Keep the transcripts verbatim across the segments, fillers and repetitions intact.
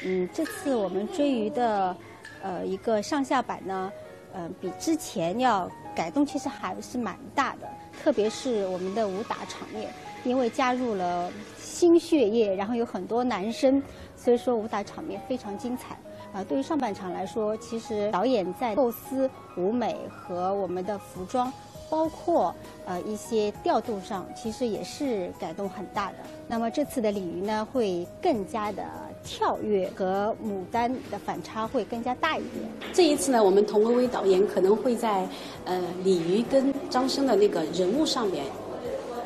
嗯，这次我们追鱼的呃一个上下版呢，呃，比之前要改动其实还是蛮大的，特别是我们的武打场面，因为加入了新血液，然后有很多男生，所以说武打场面非常精彩。啊，对于上半场来说，其实导演在构思舞美和我们的服装，包括呃一些调度上，其实也是改动很大的。那么这次的鲤鱼呢，会更加的跳跃，和牡丹的反差会更加大一点。这一次呢，我们佟薇薇导演可能会在呃鲤鱼跟张生的那个人物上面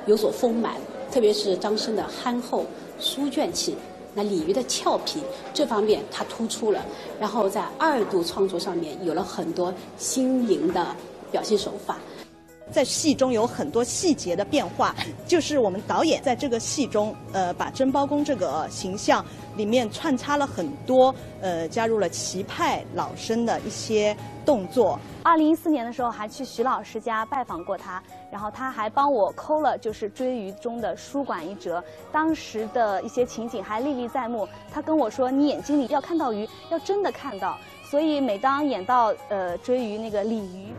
有所丰满，特别是张生的憨厚、书卷气。那鲤鱼的俏皮这方面他突出了，然后在二度创作上面有了很多新颖的表现手法。在戏中有很多细节的变化，就是我们导演在这个戏中，呃，把珍包公这个形象里面穿插了很多，呃，加入了齐派老生的一些动作。二零一四年的时候，还去徐老师家拜访过他，然后他还帮我抠了就是追鱼中的书馆一折，当时的一些情景还历历在目。他跟我说：“你眼睛里要看到鱼，要真的看到。”所以每当演到呃追鱼那个鲤鱼。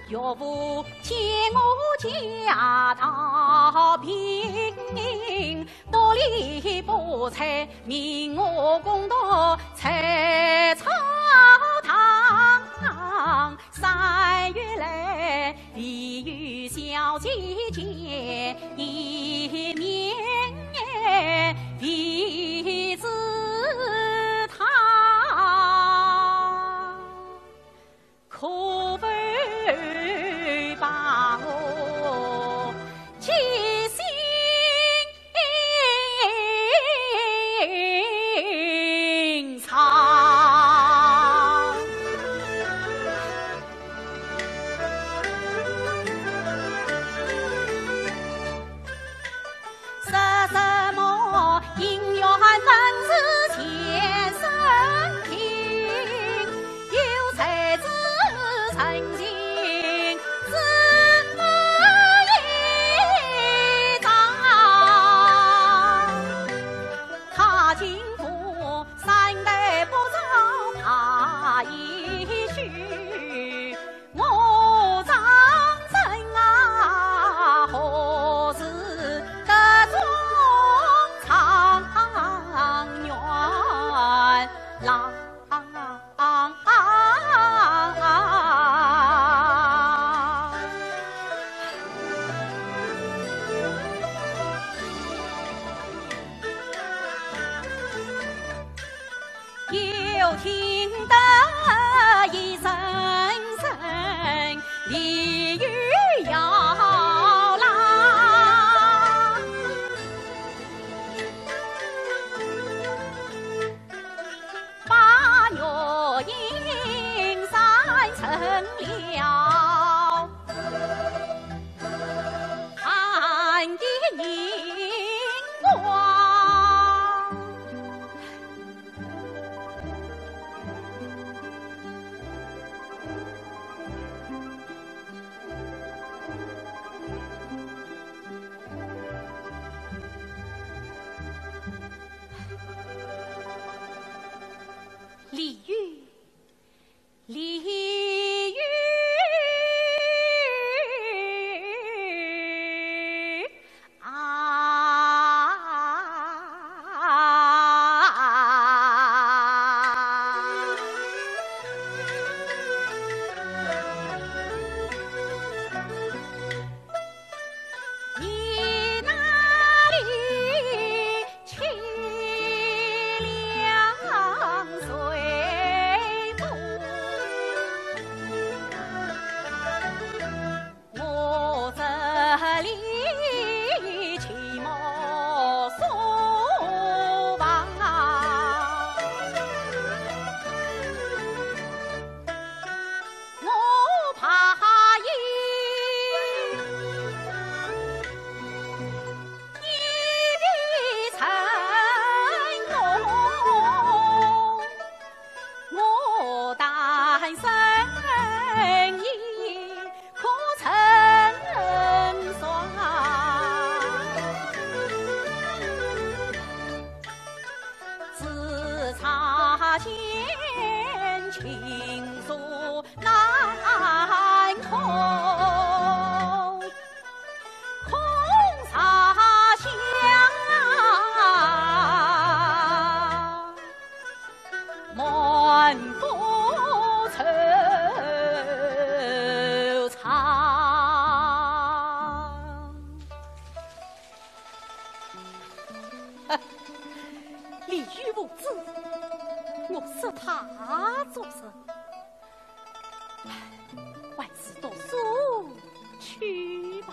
岳父见我家道贫，不理不睬，命我共度在草堂。三月来，未与小姐见一面，未知她 可否把我寄心上？ 说什么姻缘本是前生定，有谁知人情是梦一场。踏进府，三代不招怕一许， 我张生啊，何时得中状元郎？又听得一声声 李渔摇郎，把月影染成了寒的银光。 李渔，李渔。 啊，你那里清凉水风？ 我这里寂寞书房，我怕一夜的成梦。 我单身一个成双，只差前情书难空。 空茶香，满腹惆怅。李渔无知，我说他做甚？ 还是读书去吧。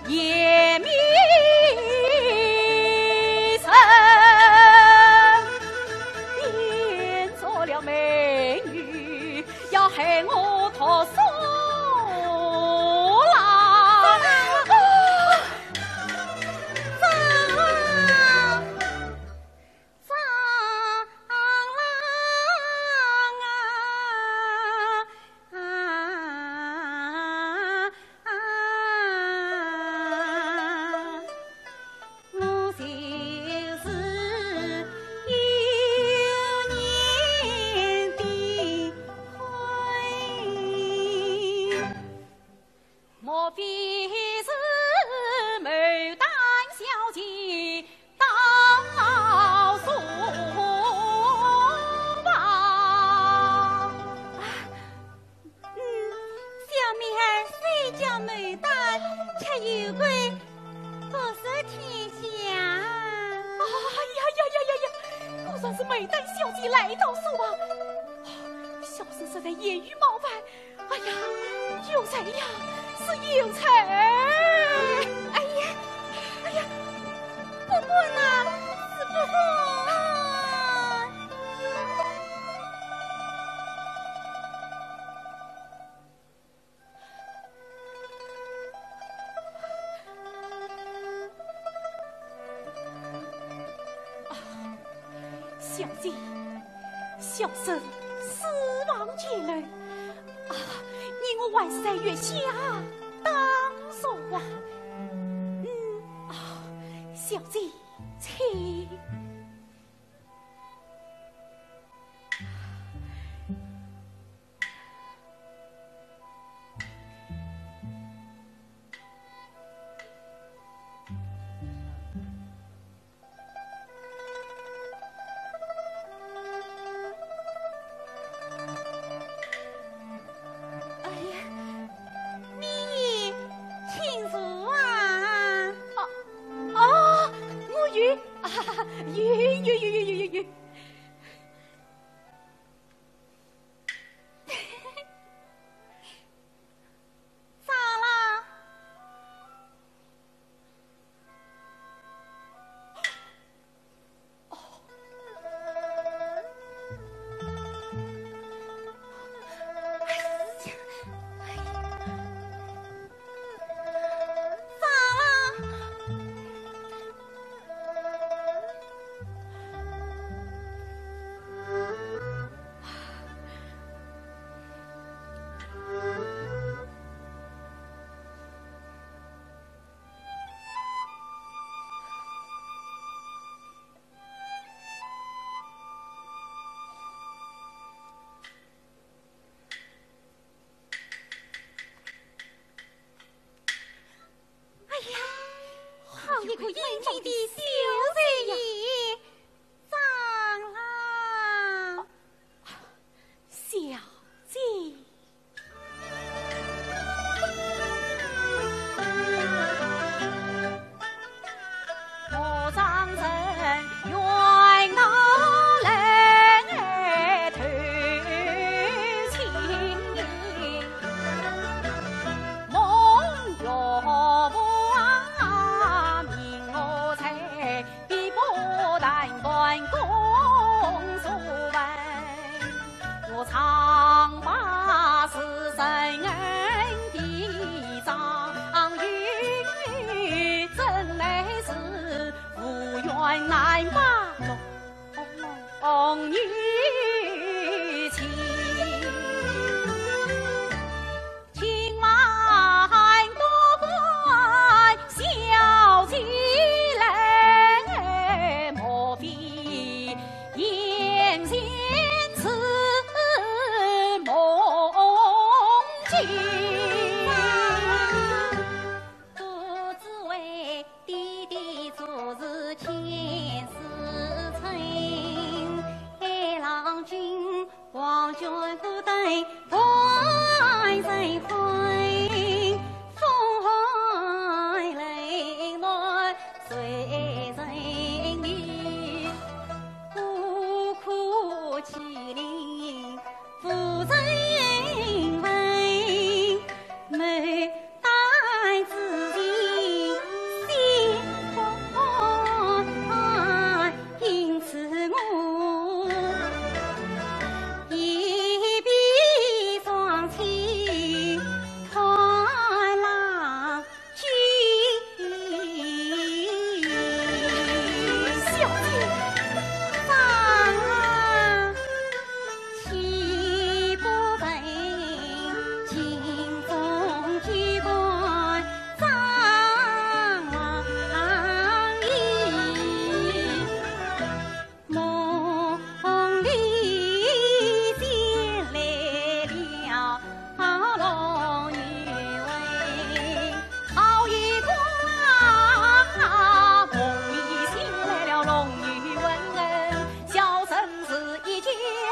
颜面生变做了美女，要害我读书啦！莫非是牡丹小姐到书房？啊，嗯，小妹儿虽叫牡丹，却有愧不识天下。哎呀呀呀呀呀！果然是牡丹小姐来到书房，小生实在言语冒犯， 哎呀，有罪呀，是有罪！哎呀，哎呀，不管啊，是不管！啊，小姐，小生书房前来，啊，你我还是在月下打书啊。嗯，啊，小姐，请。 哎呀，你请坐啊。哦，哦，我有，啊，有，有，有。 咋啦？哦。哎呀，哎呀。 咋啦？哎呀，好一个英俊的小少爷，张郎。小姐。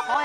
夫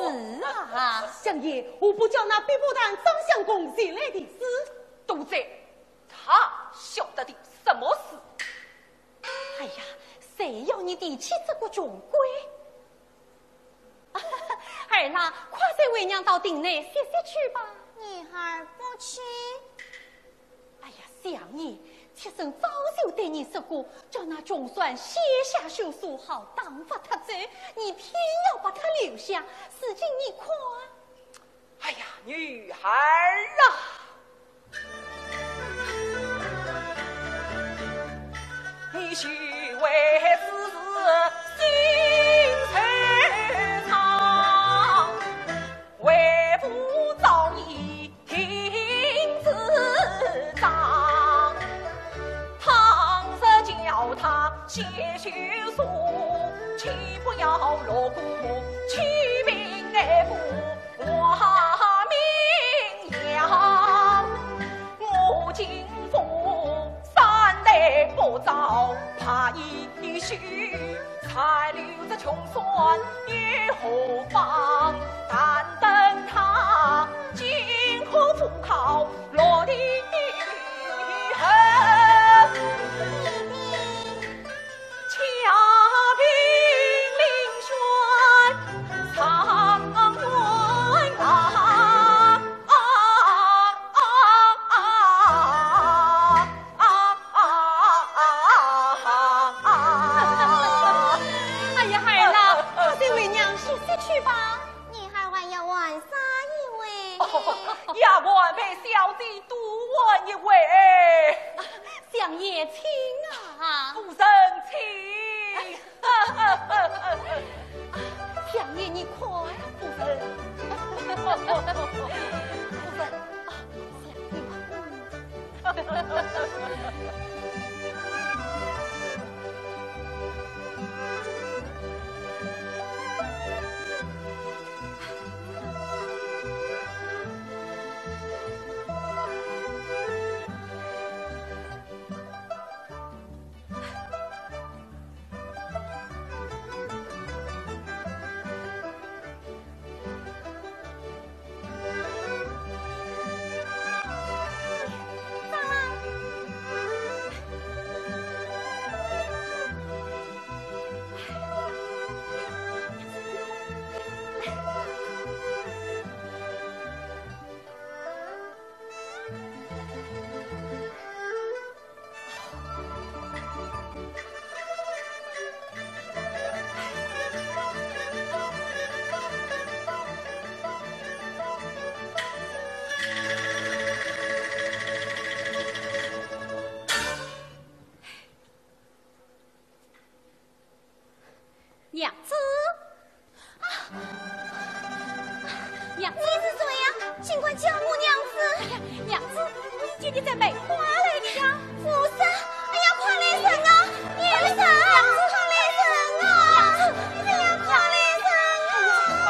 人，相爷，何不叫那碧波潭张相公前来的事？都在，他晓得的什么事？哎呀，谁要你提起这个穷鬼？儿啦，快随为娘到亭内歇歇去吧。女儿不去。哎呀，想你，妾身早就对你说过，叫那穷酸写下休书，好打发他走，你偏要把他留下，如今你看。 哎呀，女儿啊，你须为此事心惆怅，为父早已定主张。倘若叫他写休书，岂不要落个欺民爱富 亡民？我金府三代不招，怕一休，才留这穷酸又何妨？但等他金科副考落第一。 哎呀，孩儿啊，快随为娘歇息去吧。你还还要玩啥一回？丫鬟陪小姐多玩一回。相爷请啊。夫人请。 相爷，你看。夫人，夫人，啊，相爷。娘子。 啊！娘子，你是谁呀？竟敢叫我娘子！哎呀，娘子，我是替你在梅花来的呀。夫人，哎呀，快来人啊！娘子，快来人啊！娘子，哎呀，快来人啊！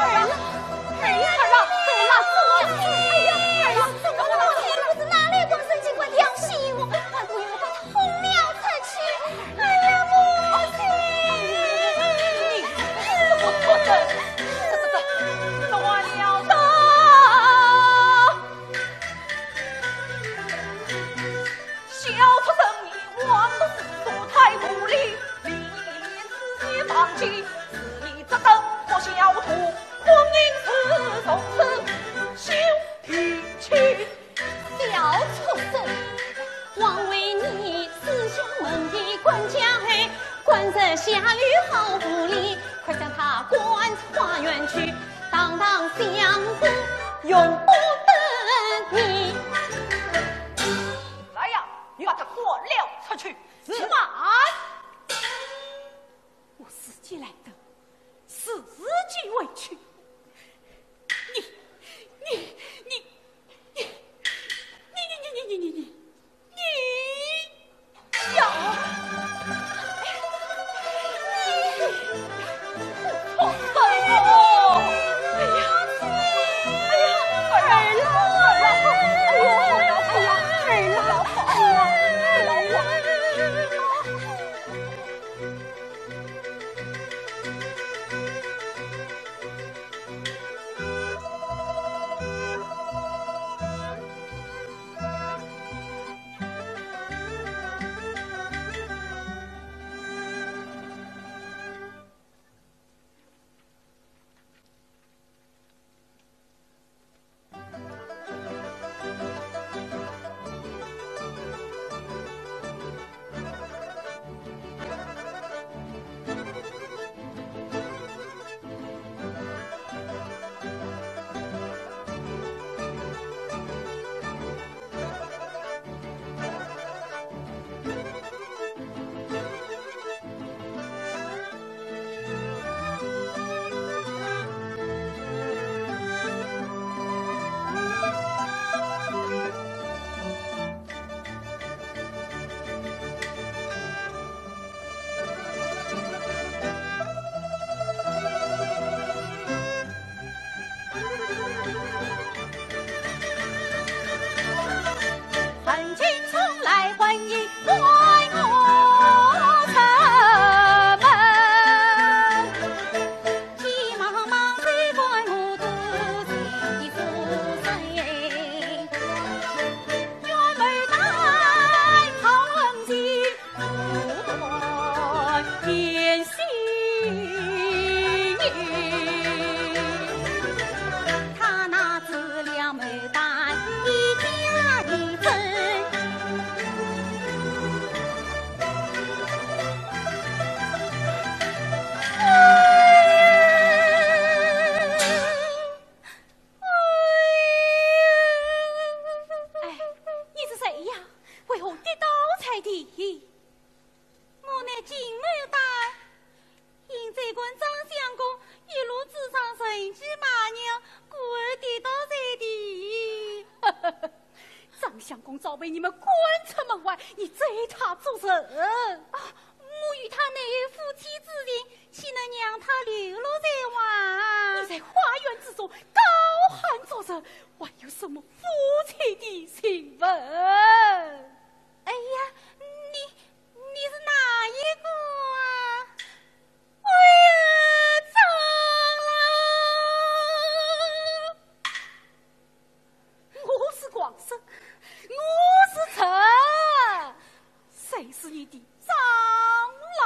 哎呀，儿啊，儿啊，怎么了？哎呀，儿啊，怎么了？我也不知哪里光神，竟敢调戏我，还不要把他 轰了出去。哎呀，母亲！你怎么做的？这，这，这，这完了的。小畜生，你枉读诗书太无礼，你自己放弃，是你这等不孝徒，婚姻是从此休提起。 小畜生！枉为你私下问的官家后，官人下有好不理，快将他赶出花园去，堂堂相府容不得你。来呀，你把他赶了出去。是。慢！我自己来的，自己回去。你，你，你， 你，你，你，你，你，你，你，你呀！你，畜生哦！哎呀，哎呀，哎呀，为何跌倒在地？我乃金牡丹，因在看张相公一路之上神机马尿，故而跌倒在地。张相公早被你们赶出门外，你追他作甚？啊，我与他乃有夫妻之情，岂能让他流落在外？你在花园之中高喊作甚，还有什么夫妻的情分？哎呀，你，你是哪一个啊？哎呀，长老！我是王生，我是陈，谁是你的长老？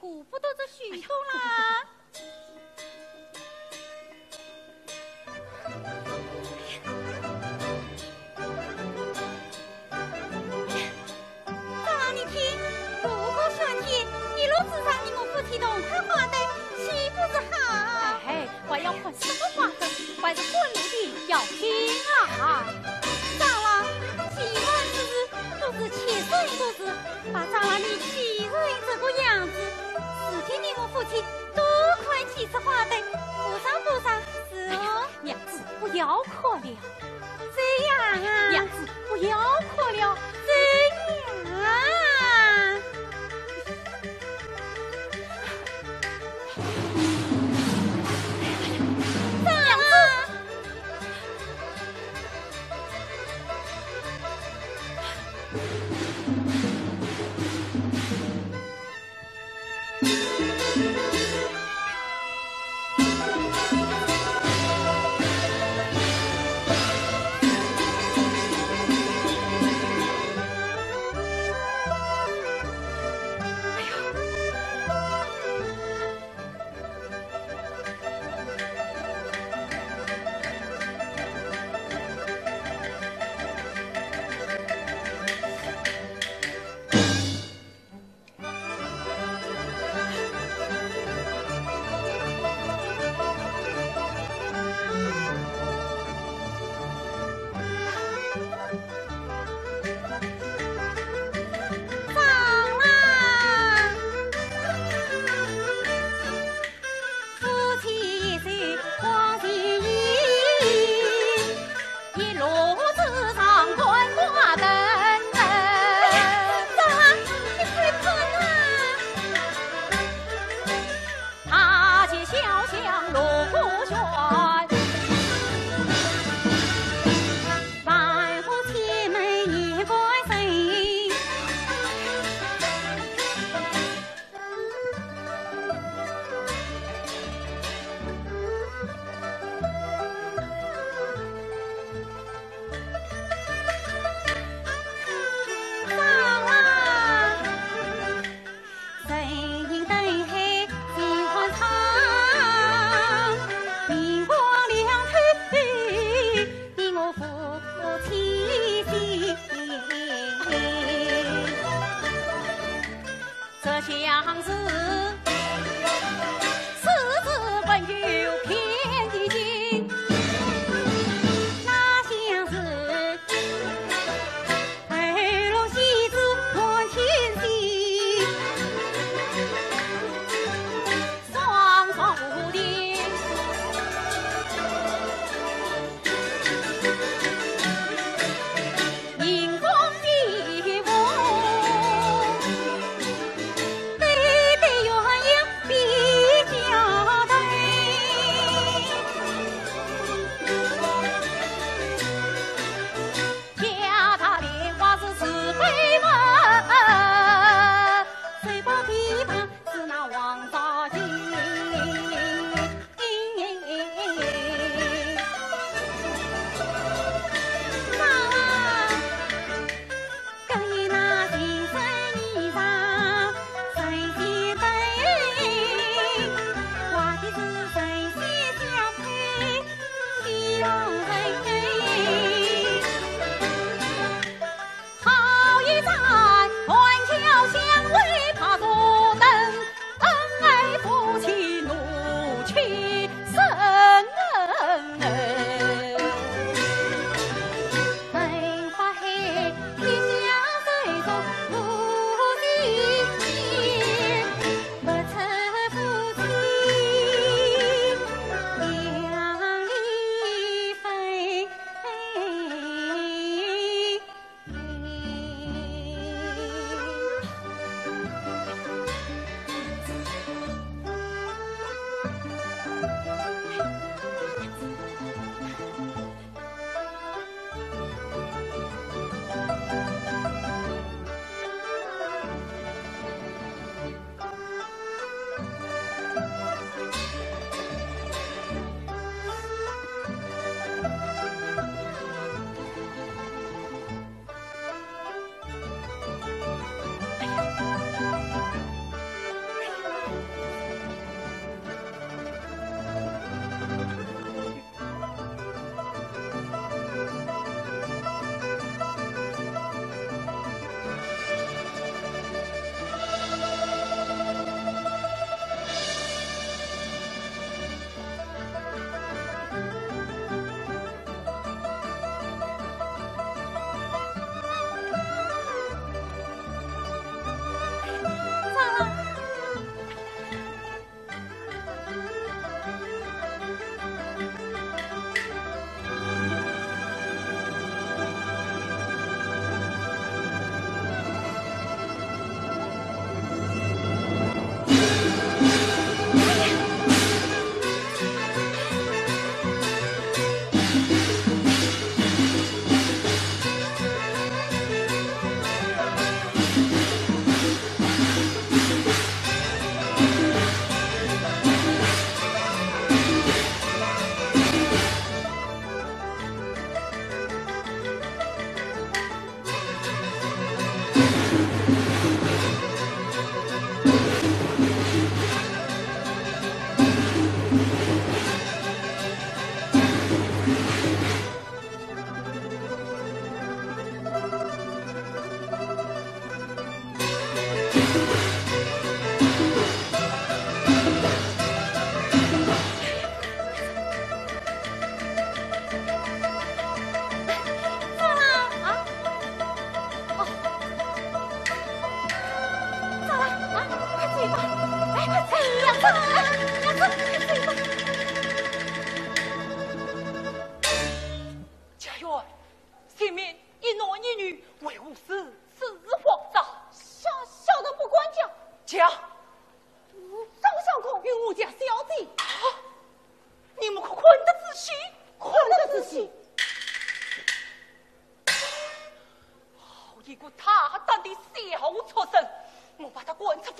顾不得这许多啦。张郎，你听，如果选天，一路之上你我夫妻同款花灯，岂不是好？哎，还要看什么花灯？还是管理的要紧啊！张郎，既然如此，都是妾身做主，把张郎你气成这个样子，事情你我夫妻多看几次花灯，不上不上，是哦。哎呀，娘子，不要哭了。这样啊。娘子，不要哭了。这样啊。张郎。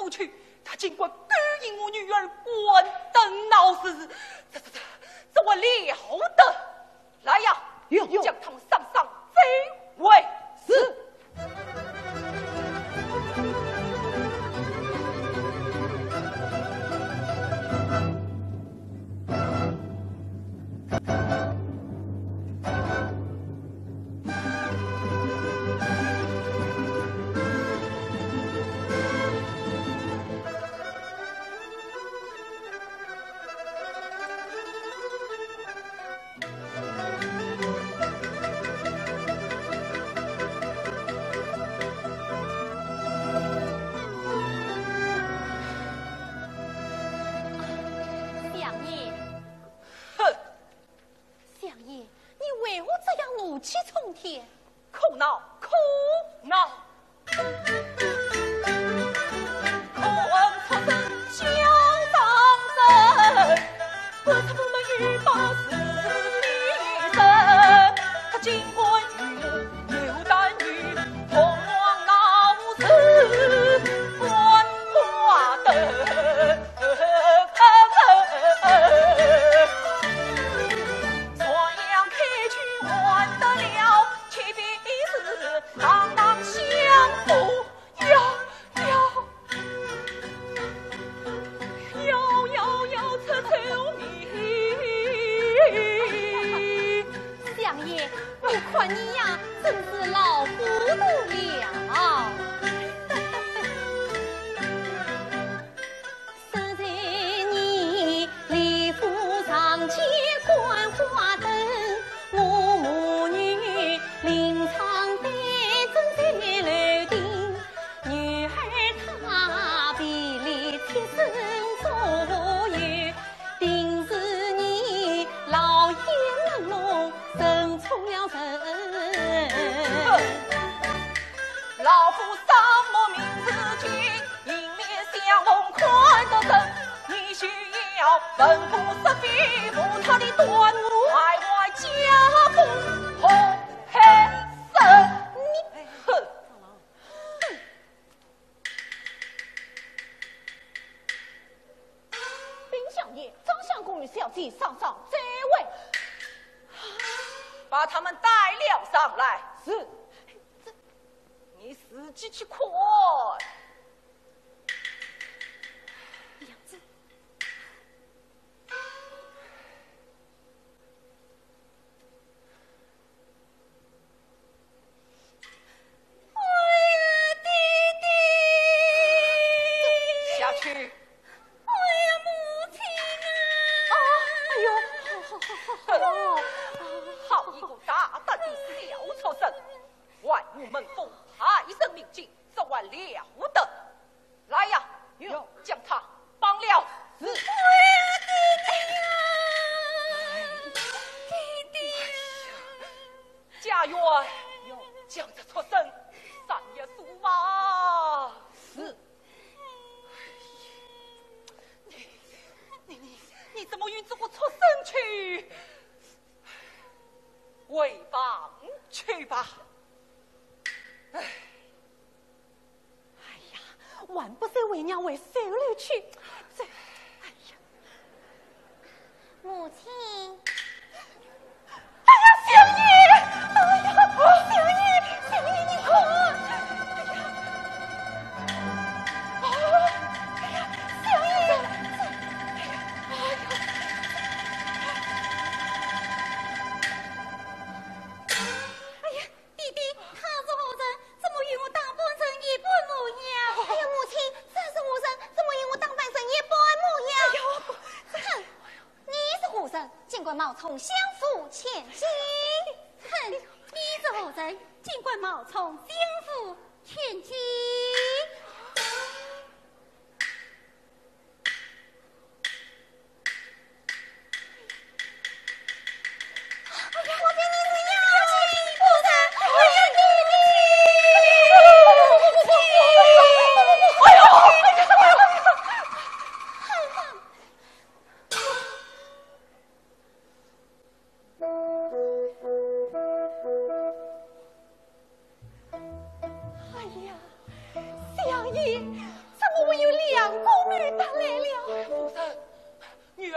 过去，他竟敢勾引我女儿，关灯闹事，这这这，这还了得！来呀，有，有。将他们上上这位。是。相爷，哼！相爷，你为何这样怒气冲天？苦恼，苦恼！ 相爷，我看你呀，真是老糊涂了。哼！老夫什么名字叫？ 禀相爷，张相公与小姐上上这位。把他们带了上来。是。 你自己去看。娘子。哎呀，爹爹！下去。 哎呀，母亲啊！啊，哎呦，好，好，好，好，好。好一个大胆的小畜生，坏我门风，害人命境，这还了得！来呀，有。将他绑了。是。哎呀，爹爹呀！爹爹呀！家院，有。将这畜生斩了处罚。是。 你，你，你，你怎么与这个畜生去？回房去吧。唉。哎呀，还不是为娘回首楼去。这，哎呀。 母亲。哎呀，相爷！哎呀，相爷，相爷，你看！哎呀，哎呀，相爷！哎呀，哎呀，哎呀！ 爹爹，他是何人？怎么与我打扮成一般模样？哎呀，母亲，这是何人？怎么与我打扮成一般模样？哎呦，这，哼，你是何人？竟敢冒充相府千金！哼，你是何人？竟敢冒充相府千金！ 哎呀，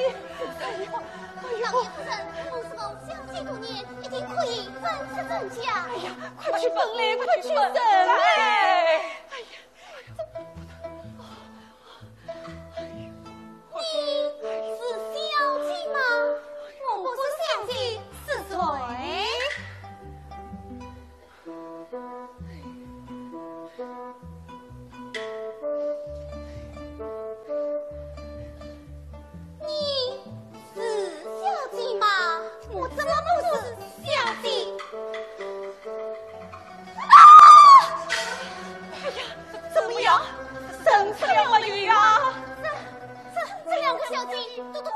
爷，哎呀，哎呀，老夫人，我是小姐多年，一定可以问出真假。哎呀，快去问来，快去问来！哎呀，你是小姐吗？我不是小姐，是谁？你是小姐吗？我怎么不是小姐？啊！哎呀，怎么样？认出了没有啊？这、这、这两个小姐都、都、都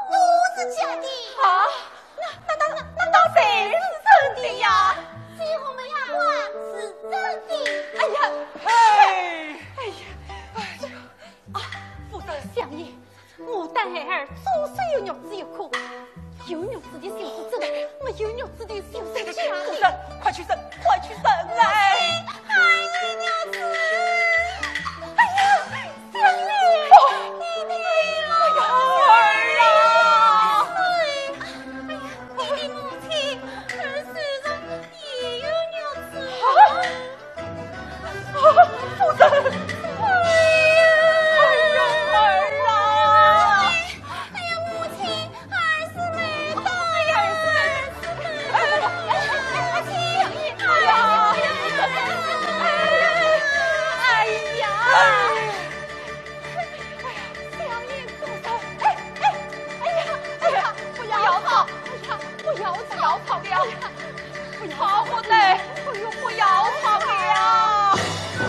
是假的。啊？ 那、那、那、那、那谁是真的呀？西红梅丫鬟是真的。哎呀，嘿，哎呀，哎呀，啊，夫人。相爷，我待孩儿终须有玉指一颗，有玉指的就是真的，没有玉指的就是假的。夫人，快去认，快去认来！哎呀，玉指！哎呀， 相爷，你的老儿啊！哎呀，你的母亲，儿虽然也有玉指。啊，夫人！哎呀，哎呀，儿啊！ 哎呀，母亲，儿是没带呀，儿是没带。哎呀，哎呀，哎呀，哎呀，哎呀，相爷住手！哎，哎，哎呀，哎呀，不要吵，哎呀，不要吵，不要吵了，哎呀，不要吵，吵不得，哎呦，不要吵了，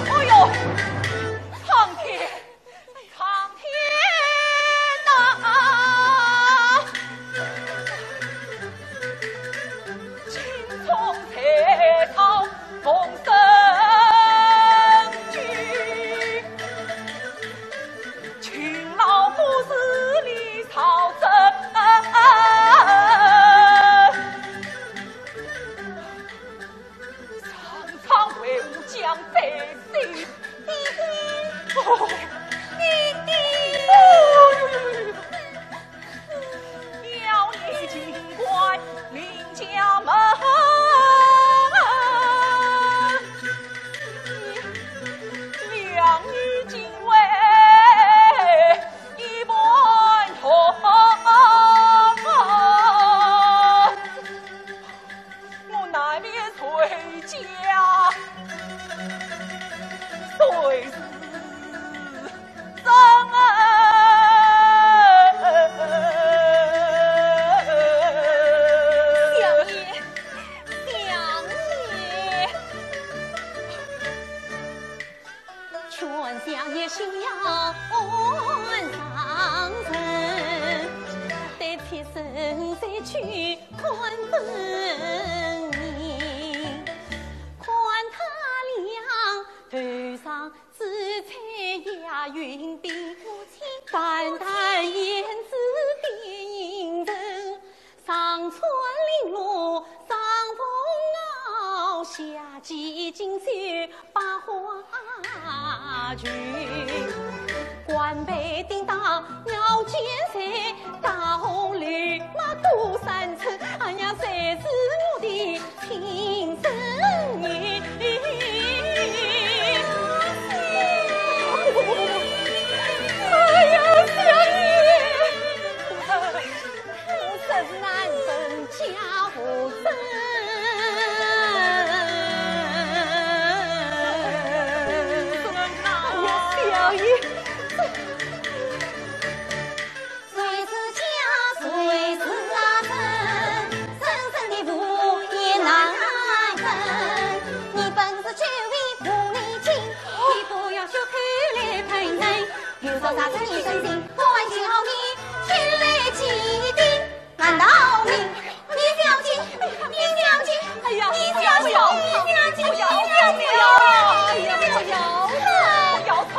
哎呦，苍天！ 苍天呐，青松翠草凤生居，勤劳故事里曹真。 常常为吾将在心。爹爹，哦，爹爹。哦，哟，哟，哟。了你清官名家门，两女竟为一般同。 我难免谁家谁是真啊？相爷，相爷。 劝相爷休要上人，待妾身再去看分明。看他俩头上紫彩霞云鬓，淡淡胭脂点银针， 上穿绫罗上蓬袄，下系锦绣百花裙。冠带顶戴腰间束，大红绿马过山车，哎呀，谁是我的亲生女？哎呀，相爷！ 我实是难分家和人。哎呀，相爷，这谁是家，谁是人？生身的父也难分。你本是九尾狐狸精，你不要血口来喷人。 有朝啥子你真心，我还需要你前来祭奠。难道你，你小姐，你小姐，哎呀，你小姐，不要，你小姐，不要，你小姐，不要，哎呀，不要，不要吵，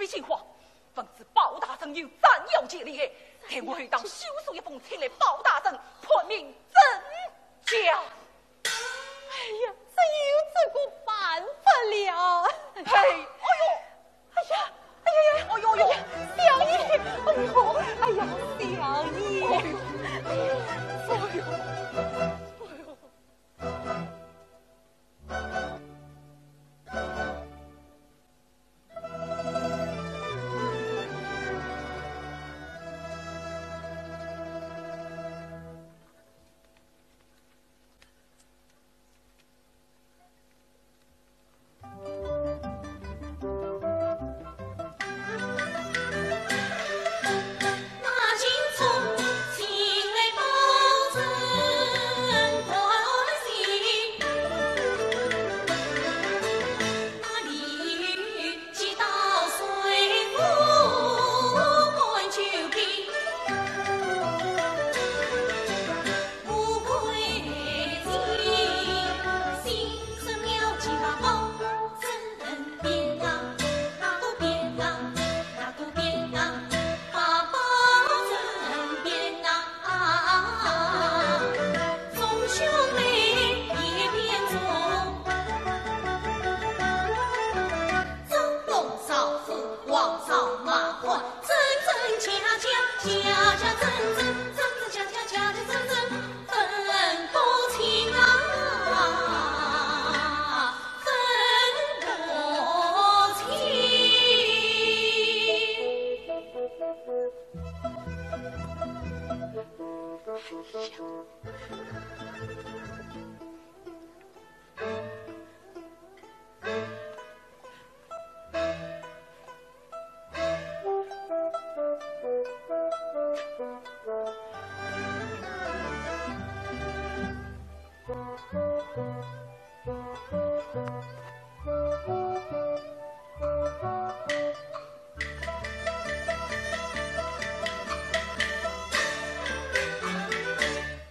心慌，不知包大人有斩妖剑厉害，待我后堂修书一封，请来包大人判明真假。哎呀，只有这个办法了。嘿，哎呦，哎呀，哎呀呀，哎呦呦，哎呀，相爷，哎呦，哎呀，相爷。哎呦，哎呦，哎呦。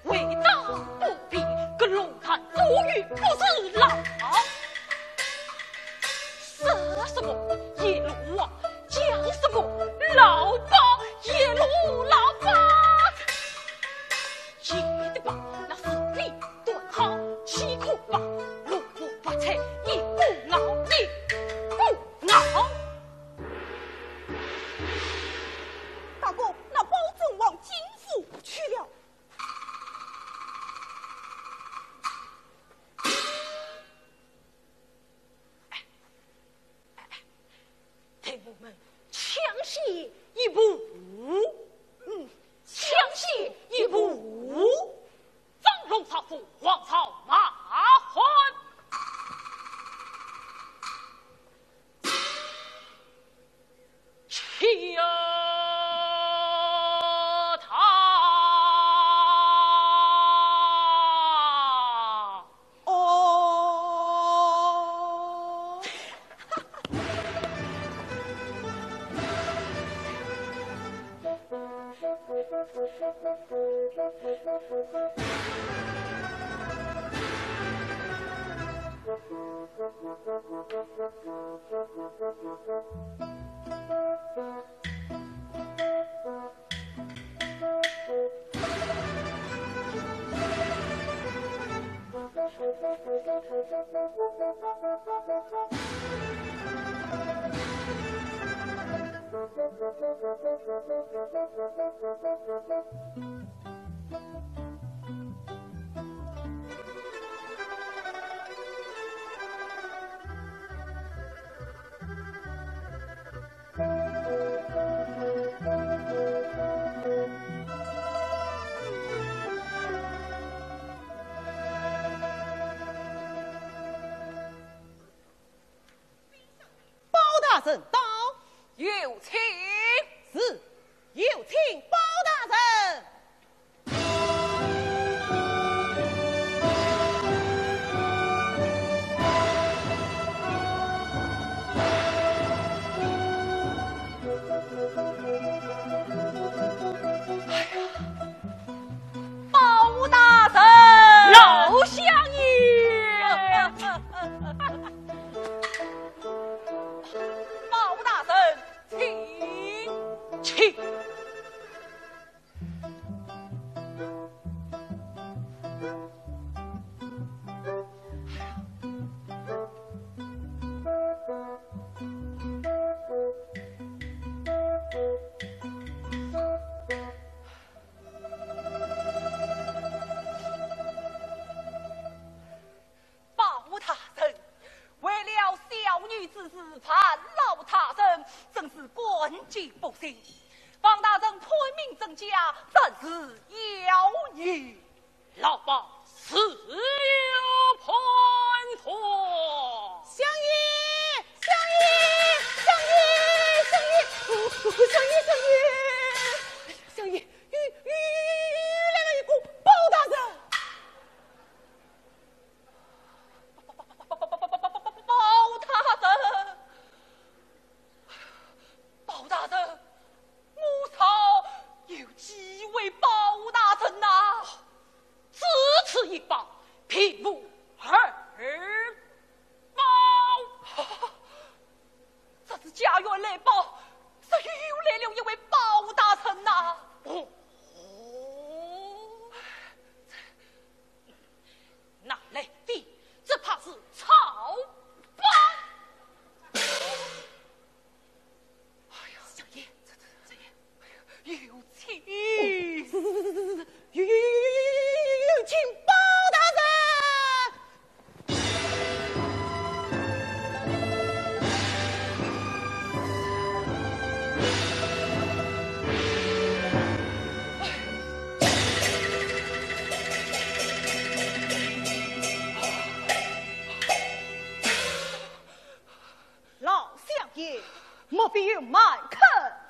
为打不平，跟龙潭捉鱼不是老。说什么野路啊，讲什么老八，野路老八。 也得把那势利短好欺苦吧，落落发财一个熬一个熬。大哥，那包拯往金府去了。 待我们抢先一步。嗯，抢先一步。张龙赵虎，黄巢马汉。去呀！ 哦。包大人到。有请。是，有请包大人。 包大人。老相爷。包大人，请。包大人，为了小女之事烦劳大人，真是感激不尽。方大人判明真假，真是要紧。老包自有判断。相爷，相爷，相爷，相爷，相爷，相爷，相爷，相爷，又，又，又来了一个包大人。 包大人，包大人，我朝有几位包大人呐？只此一包，并无二包。这是家院来报，是又来了一位包大人呐。哦，哪来的？只怕是草包。哎呀，相爷，这，这，这，哎呀，有请。哦，是，是，是，是，是，有，有，有，有，有，有请包大人。 老相爷，莫非有瞒客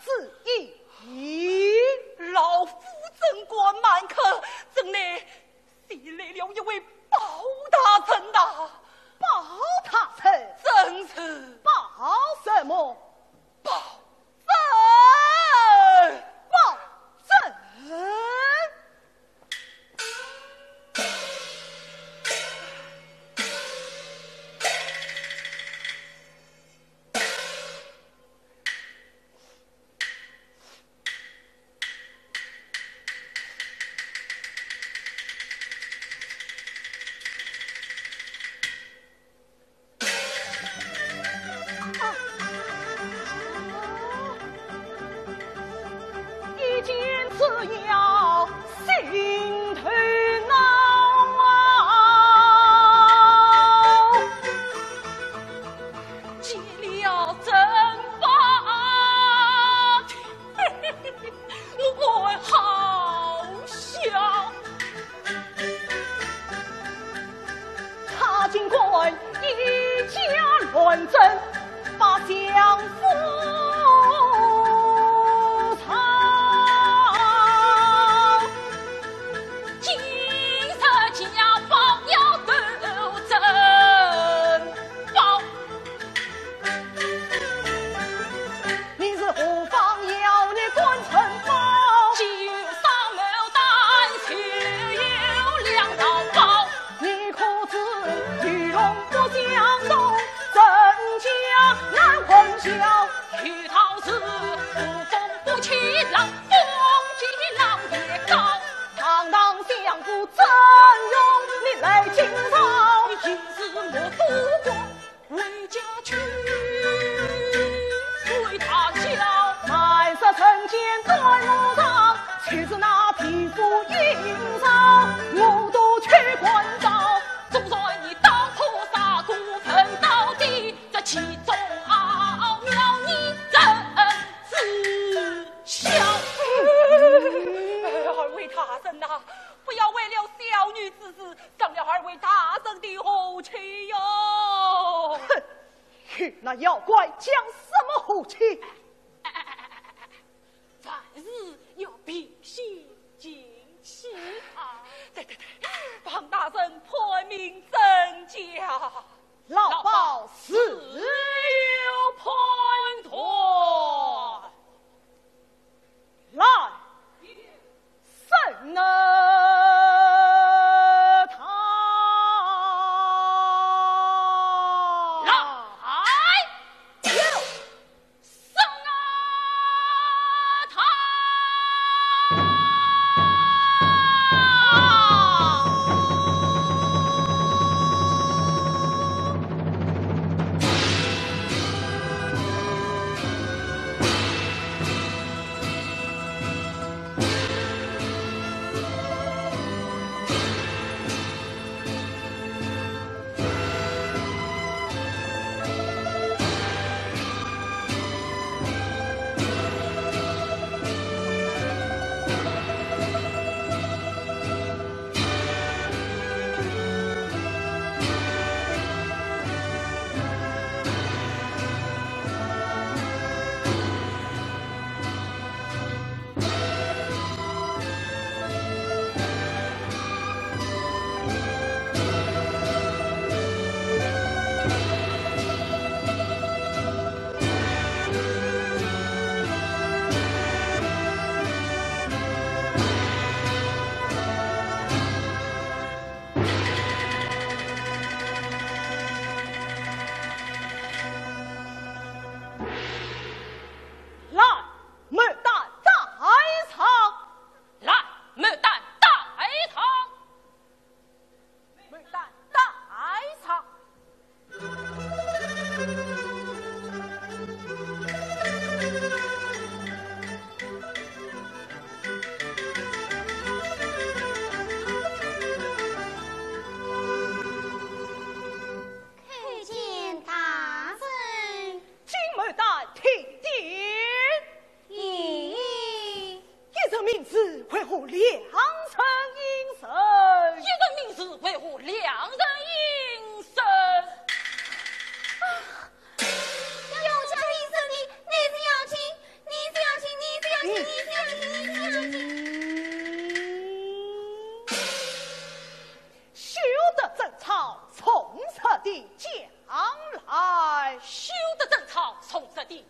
之意？老夫怎敢瞒客，怎奈前来了一位包大人呐。包大人？正是。包什么？包拯。包拯？ 一见此要心头恼啊，见了珍宝，我好笑。 他竟敢以假乱真，把相府藏。今日家宝要斗珍宝， 你是何方妖孽敢珍宝？既有双牡丹，就有两道宝。你可知鱼龙不相同，真假难混淆。有道是无风不起浪，风起浪也高。堂堂相府怎容你来惊扰？你平时莫多管， 回家去对他笑。难说人间断无常，就是那匹夫阴曹，我都去管到。纵然你刀破杀过分到底，这其中奥妙你怎知晓？哎，二位大人呐，不要为了小女之事 伤了二位大人的和气哟。哼，与那妖怪讲什么和气？凡事要平心静气啊。对，对，对，方大人判明真假。老包自有判断。 来，审他。来，有，审啊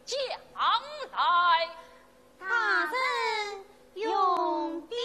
将来。大人用兵。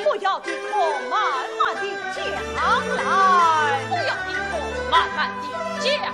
不要低头，慢慢地讲来。不要低头，慢慢地讲来。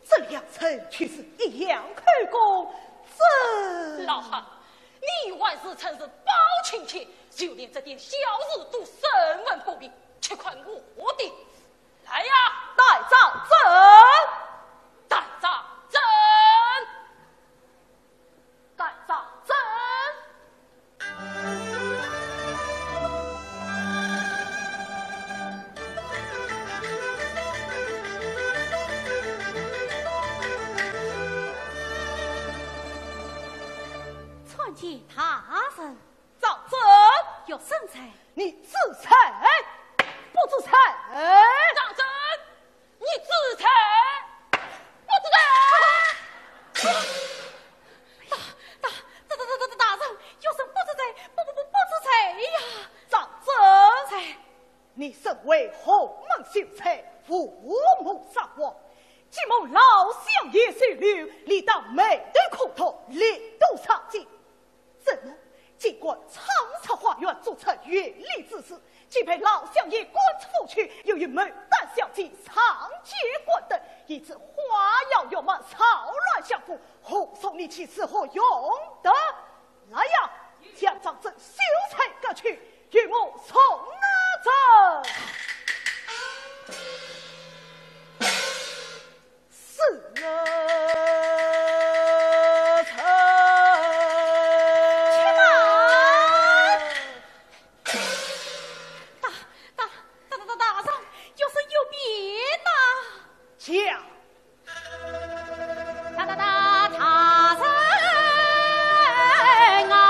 这两人却是一样口供，这……老汉，你还是真是包青天，就连这点小事都审问不明，且看我的！来呀！带上阵！带上阵！ 带上阵！参见大人。掌声！有甚哉？你知罪不知罪？掌声！ 你知罪不知罪？大大大大大大大人，有人不知罪，不不不不知罪呀！掌声！在。你身为洪门秀才，父母双亡，既蒙老相爷收留，理当埋头苦读，力图上进。 怎么竟敢闯出花园，做出越礼之事？既被老相爷赶出府去，又与牡丹小姐上街观灯，以致花妖月满，扰乱相府，何从你起，是何用得？来呀，将掌声秀才革去，与我重拿着。是啊，且慢！大大大大大大人，有人有变呐！讲。大大大大人啊！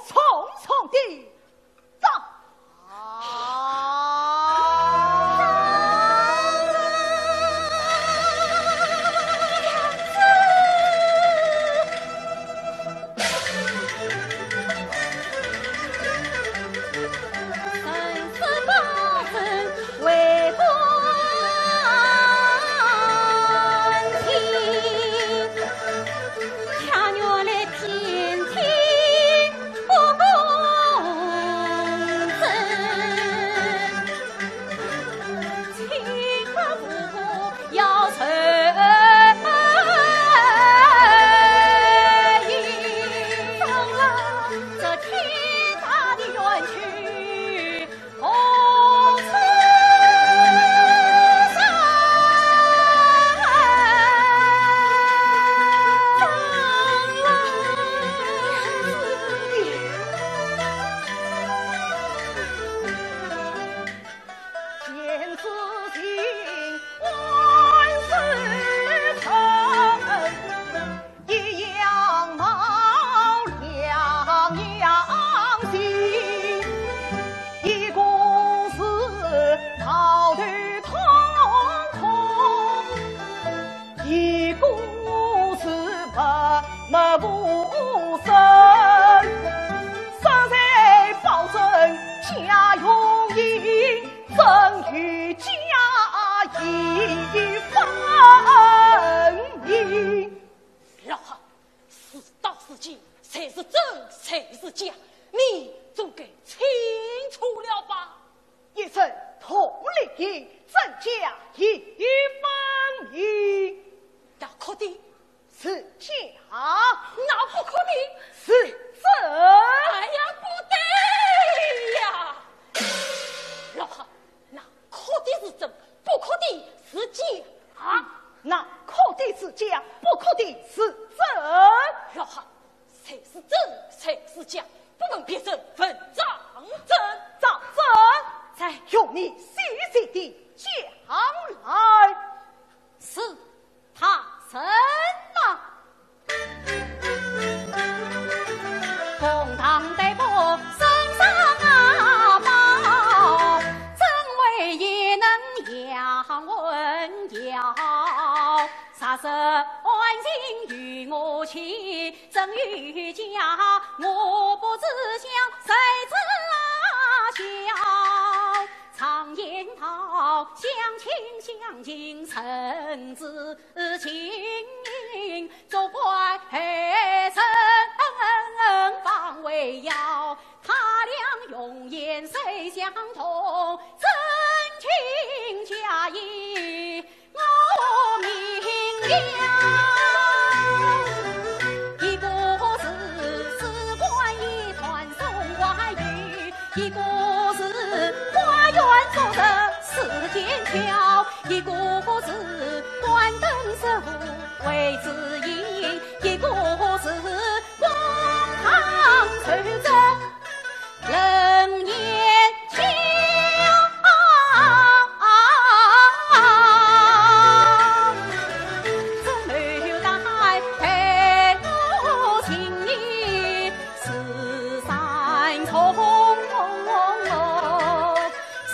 重重的打。老汉，事到如今，谁是真谁是假，你总该清楚了吧？一声铜铃，真假已分明。那哭的是假，那不哭的是真。哎呀，不对呀！老汉，那哭的是真，不哭的是假。那哭的是假，不哭的是真。老汉，谁是真，谁是假，不问别人，问张珍。张珍，在。用你细细地讲来。是他人吗？公堂对簿，圣上啊报，怎为也能杨文耀？啥事案情与我讲，真与假，我不知晓，谁知晓？常言道，相亲相近，甚至 情，作怪后生方为要。他俩容颜虽相同，真情假意我明了。一个是士官一团送外游，一个是花园作乐世间跳，一个是 关灯守护为知音，一个是公堂守着冷眼瞧。这牡丹配我情意是三重。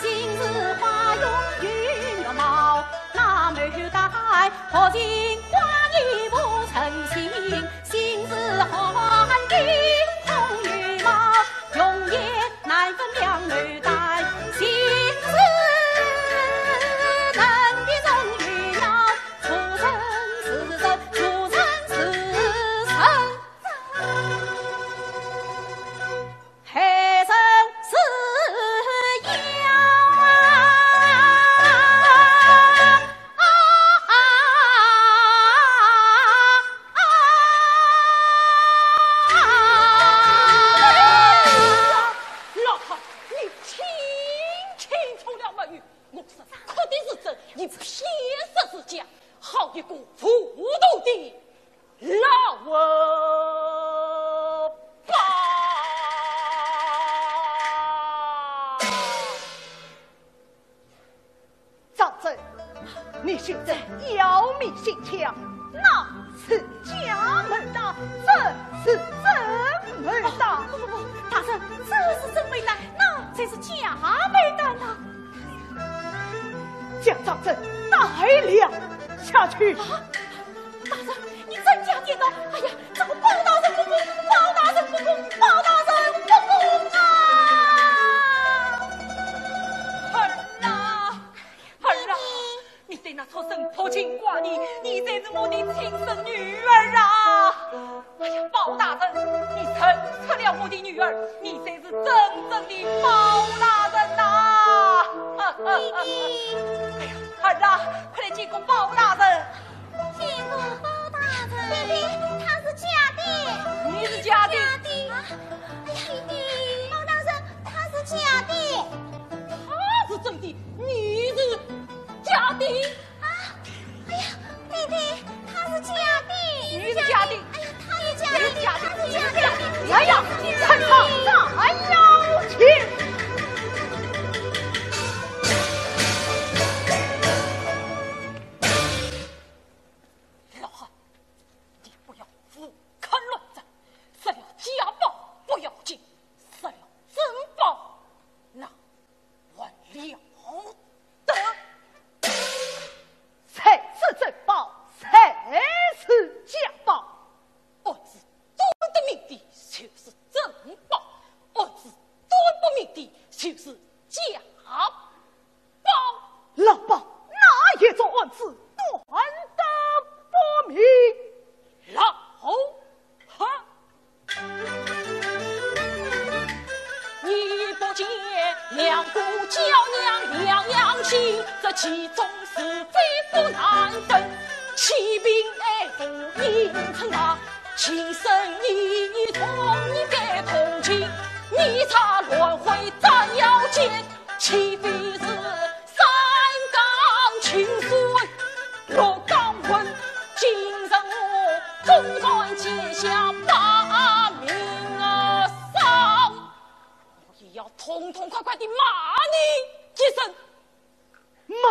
心似花容月貌，那牡丹何曾花意不称心？心似寒冰空与貌，容颜难分两牡丹。心似能比人与妖，出生是人，出生是神。 还真是呀！老汉，你听清楚了没有？我说哭的是真，你骗说是假，好一个糊涂的 老伯伯。张珍，你休得妖迷心窍，那是假牡丹，这是真牡丹。不，不，不，将人带了下去。啊，大人，你真假颠倒！哎呀，这个包大人不公，包大人不公，包大人不公啊！儿啊，儿啊，你对那畜生薄情寡义，你才是我的亲生女儿啊！ 哎呀，包大人，你认出了我的女儿，你才是真正的包大人呐！弟弟。哎呀，儿啊，快来见过包大人。见过包大人。弟弟，她是假的。你是假的。假的。啊，哎呀，弟弟，包大人，她是假的。她是真的，你是假的。 啊，哎呀，弟弟，她是假的。你是假的。哎呀，她也假的，你是假的，她是假的。哎呀，看她斩妖钱。老汉，你不要胡看乱造，杀了假包不要紧，杀了真包，那 还了得？谁是真包，谁是假包？案子断得明的就是真包，案子断不明的就是假包。老包，哪一桩案子断得不明？老汉， 你不见两个娇娘两样情，这其中是非不难分。欺贫爱富应承担，情深意义重你该同情。你插乱会斩妖钱， 岂非是三江清水落江魂？今日我总算见下把命啊！我也要痛痛快快地骂你一声。骂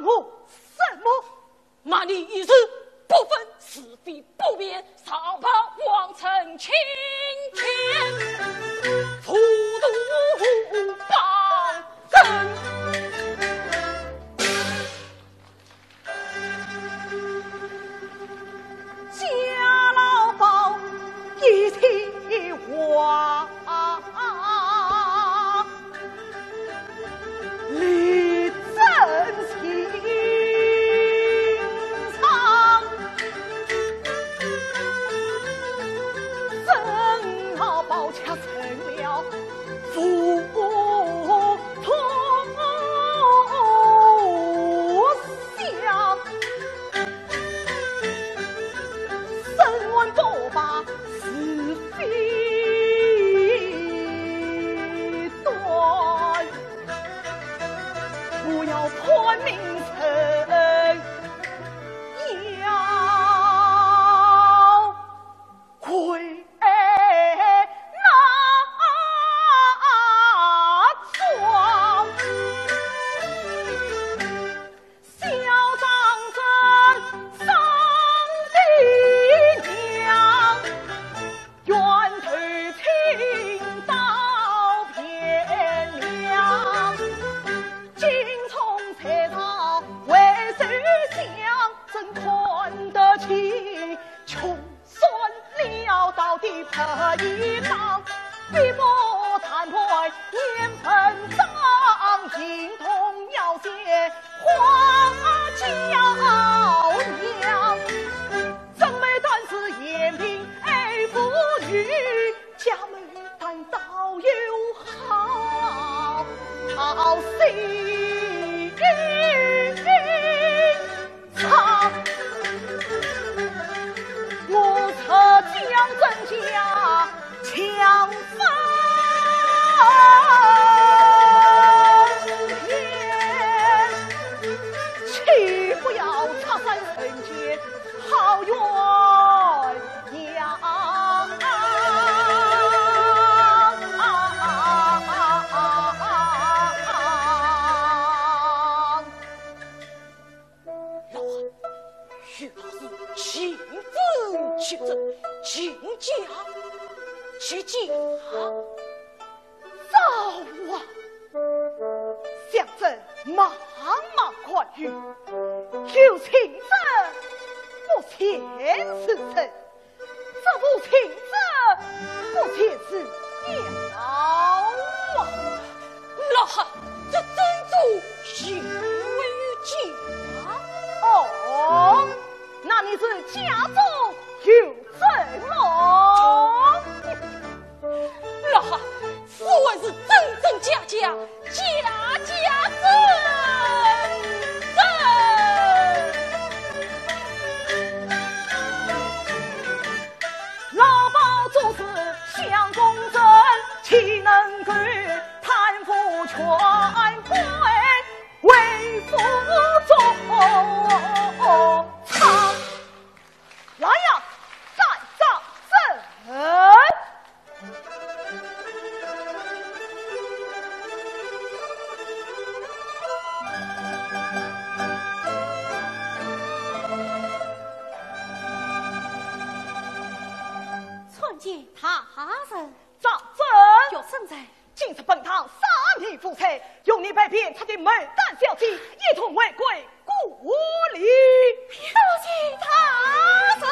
我什么？ 骂你一日不分是非不辨，上报王臣青天，糊涂无报根。家老包一句话， 力震心肠。沈老包却成了浮屠相。 审案不把是非断，我要判明真要归哪桩。 小张真生的娘，冤头听到天亮。精虫在上为首相，真看得起穷 算了到底白一忙，笔墨谈判言文章，形同妖仙花娇娘。真牡丹是贤嫔爱妇女，假牡丹倒有好心。 唱，我这将真假强分辨，岂不要拆散人间好鸳鸯？老汉，有道是情真即真，情假即假。糟啊！相争茫茫海域，有情者不前自身，这无情者不前自摇啊！老汉，这珍珠有没有价？哦，那你是家中有珍么？老汉， 此物是真真假假，假假真真。老包做事想公正，岂能够贪腐权贵，为父做賊。来呀，带上阵！ 参见大人。掌声。学生在。今日本堂三名夫妻，由你陪卞出的牡丹小姐一同回归故里。多谢大人。多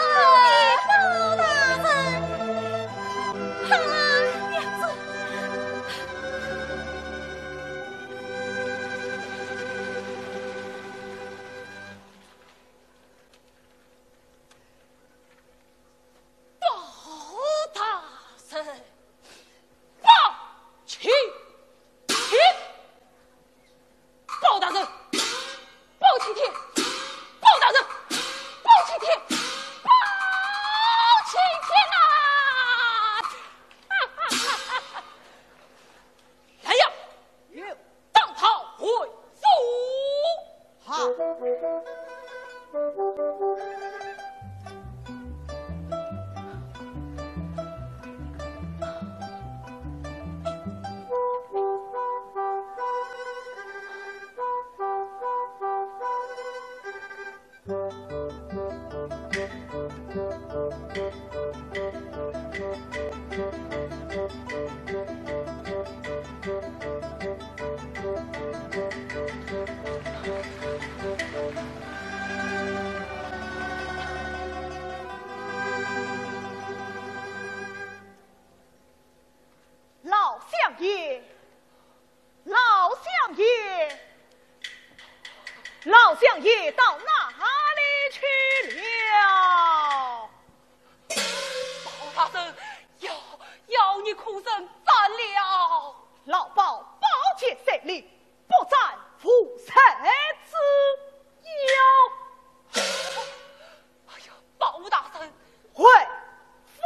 谢包大人。啊，娘子。 包大人，包青天，包大人，包青天，包大人，包青天，包青天呐！ 来呀，有，当他回府。好。老相爷，老相爷，老相爷到哪里去了？包大人，妖，妖孽可曾斩了？老包，包杰在里，不斩无赦之妖。哎呀，包大人，回府。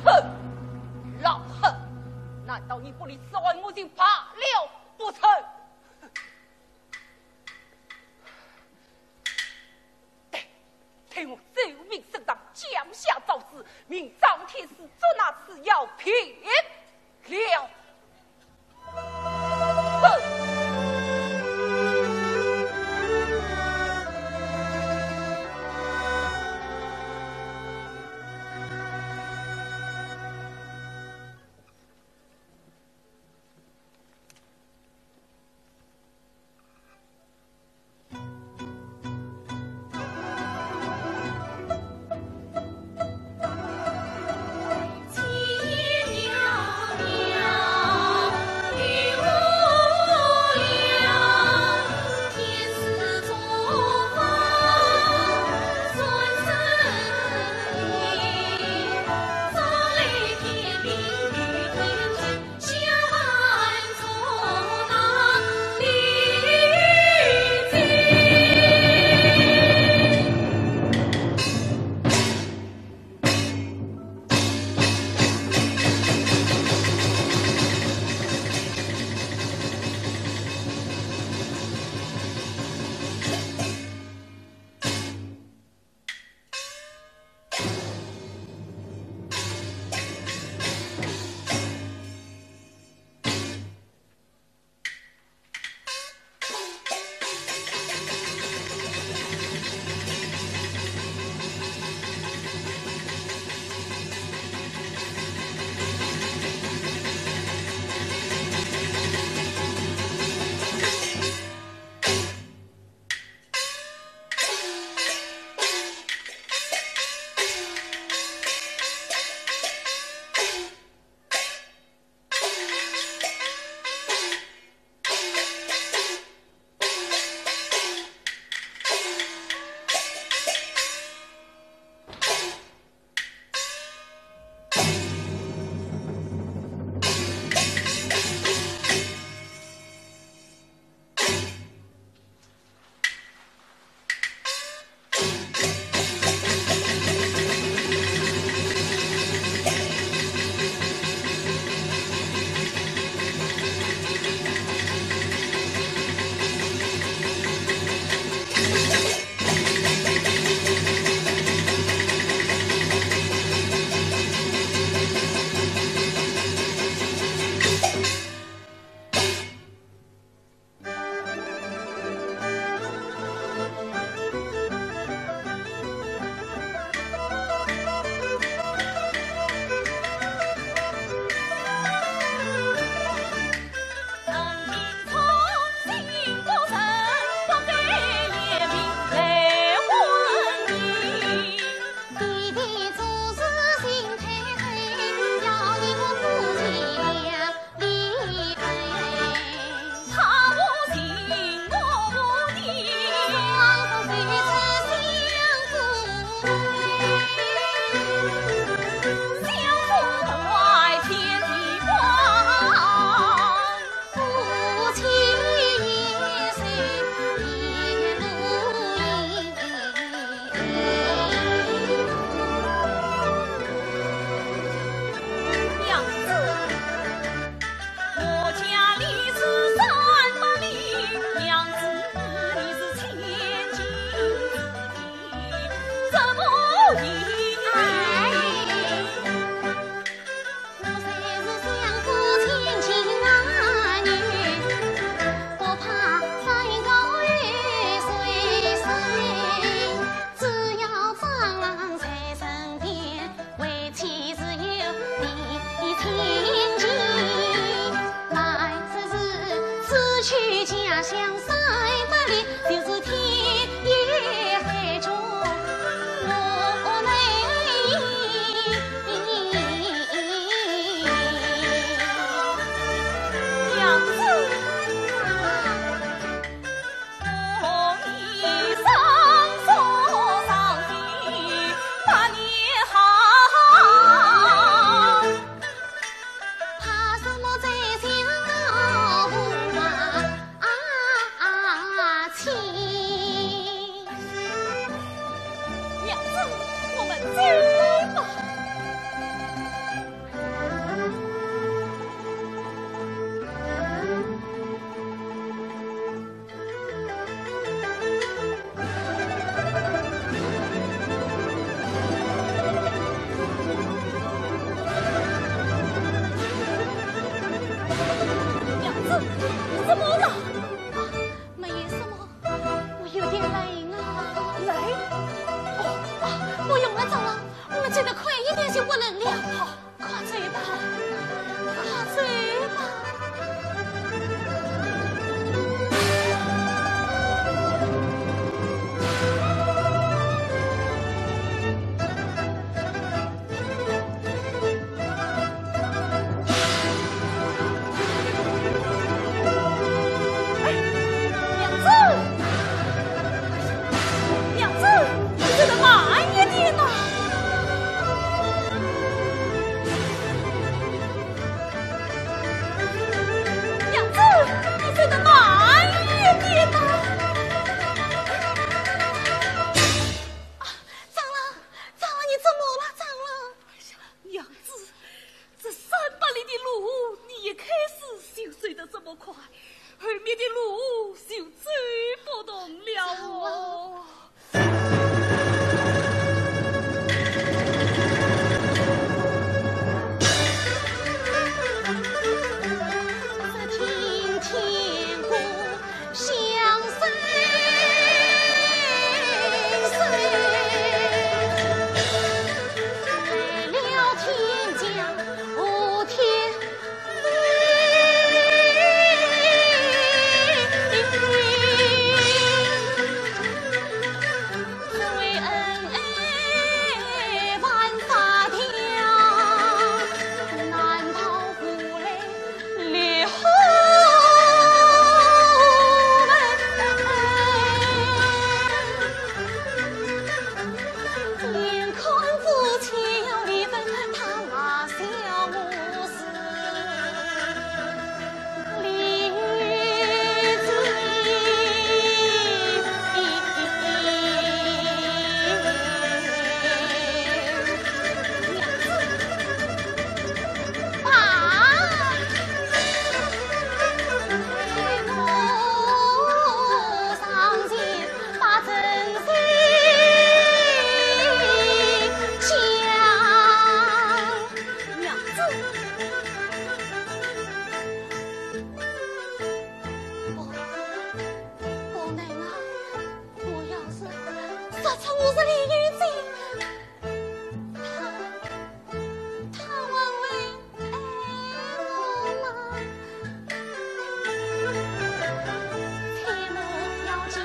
哼，老汉，难道你不理事案，我就罢了不成？ 待，待我奏明圣上，降下诏旨，命张天师捉拿此妖平了。哼！走得快一点就不能了。好，快走吧，快走吧。哎，娘子，娘子，你走得慢一点呐。娘子，你走得慢一点呐。啊，长老，长老，你怎么了，长老？哎呀，娘子，这三百里的路，你一开始就走得这么快，后面的路就走不动了哦。不能啊，我要是说出我是李元吉， 他，他还会爱我吗？娘子，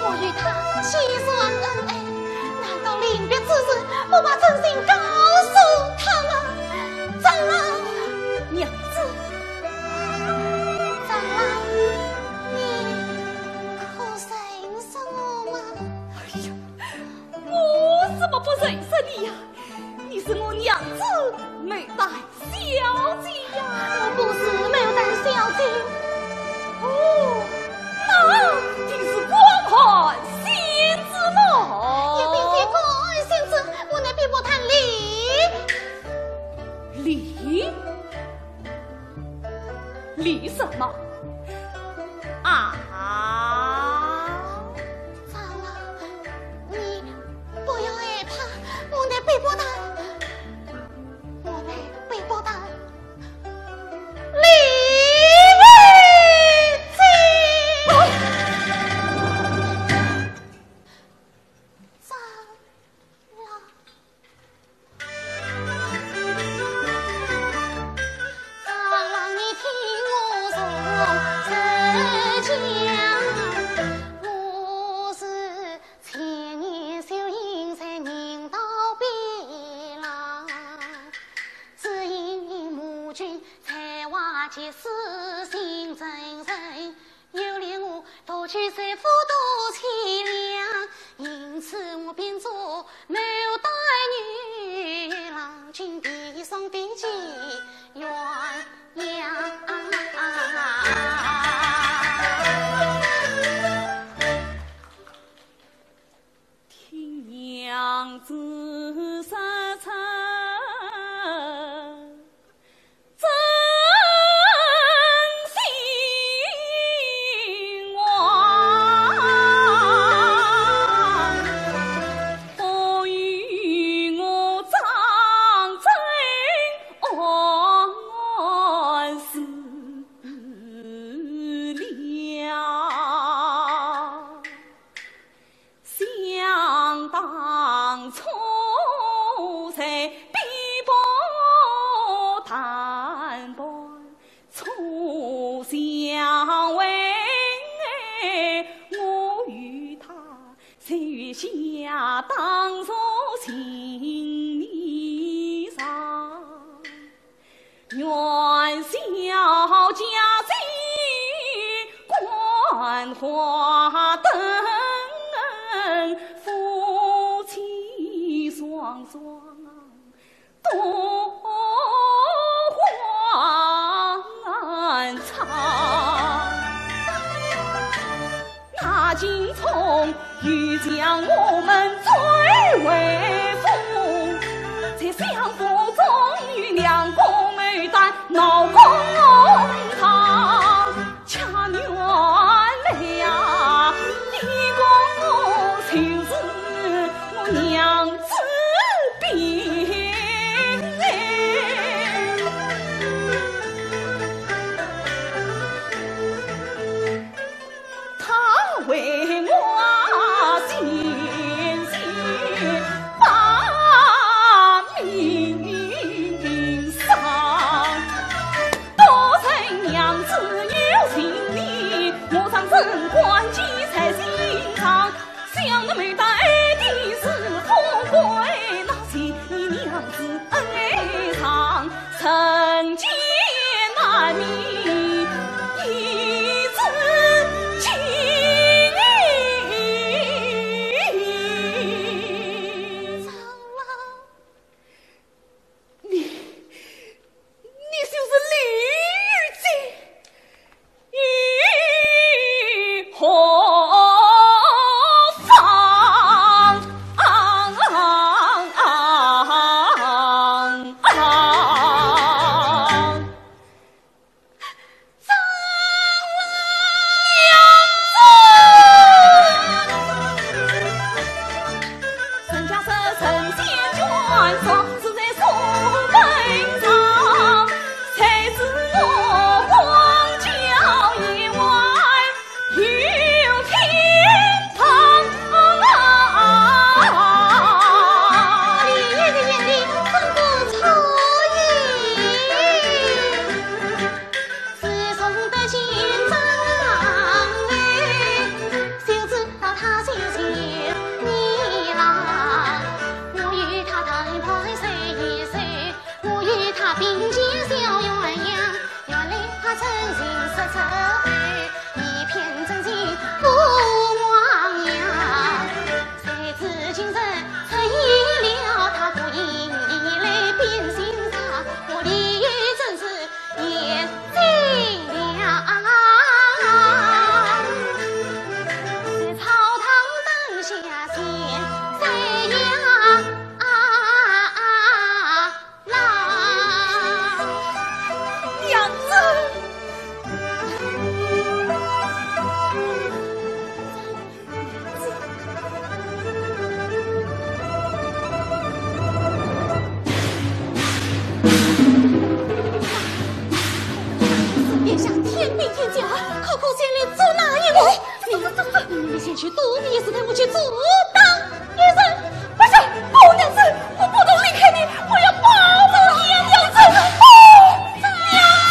我与他既然恩爱，难道临别之时不把真情告诉他吗？长老，娘子，长老，你可认识我吗？哎呀，我怎么不认识你呀？ 你是我娘子牡丹小姐呀。我不是牡丹小姐。哦，那定是光寒仙子么？一定是光寒仙子，我乃碧波潭李。李？李什么？啊？长老，你 不要害怕，我乃碧波潭，我乃碧波潭李文静。长老，长老，你听我说，这讲我是 前年秀英在人道边浪，只因母君才华绝世，性真人，又怜我独居在府都凄凉，因此我变作牡丹女郎，今地上的寄鸳鸯。元宵佳节观花灯，夫妻双双多欢唱。那金钿又将我们最威风，在相府中有两个牡丹闹公堂。 恰原来呀，你讲我就是我娘子兵。他为我尽心把命丧。 多谢娘子有情理，我常珍贵记在心上。想那牡丹爱的是富贵，那是你娘子恩爱上，人间难觅一字情。 你，你就是李玉姐？你何方？ 娘子。殿下天兵天将，可可前来阻拦一马。你，你先去躲避一时，待我去阻挡一人。不是，不能是，我不能离开你，我要保护你呀，娘子。哦，娘子。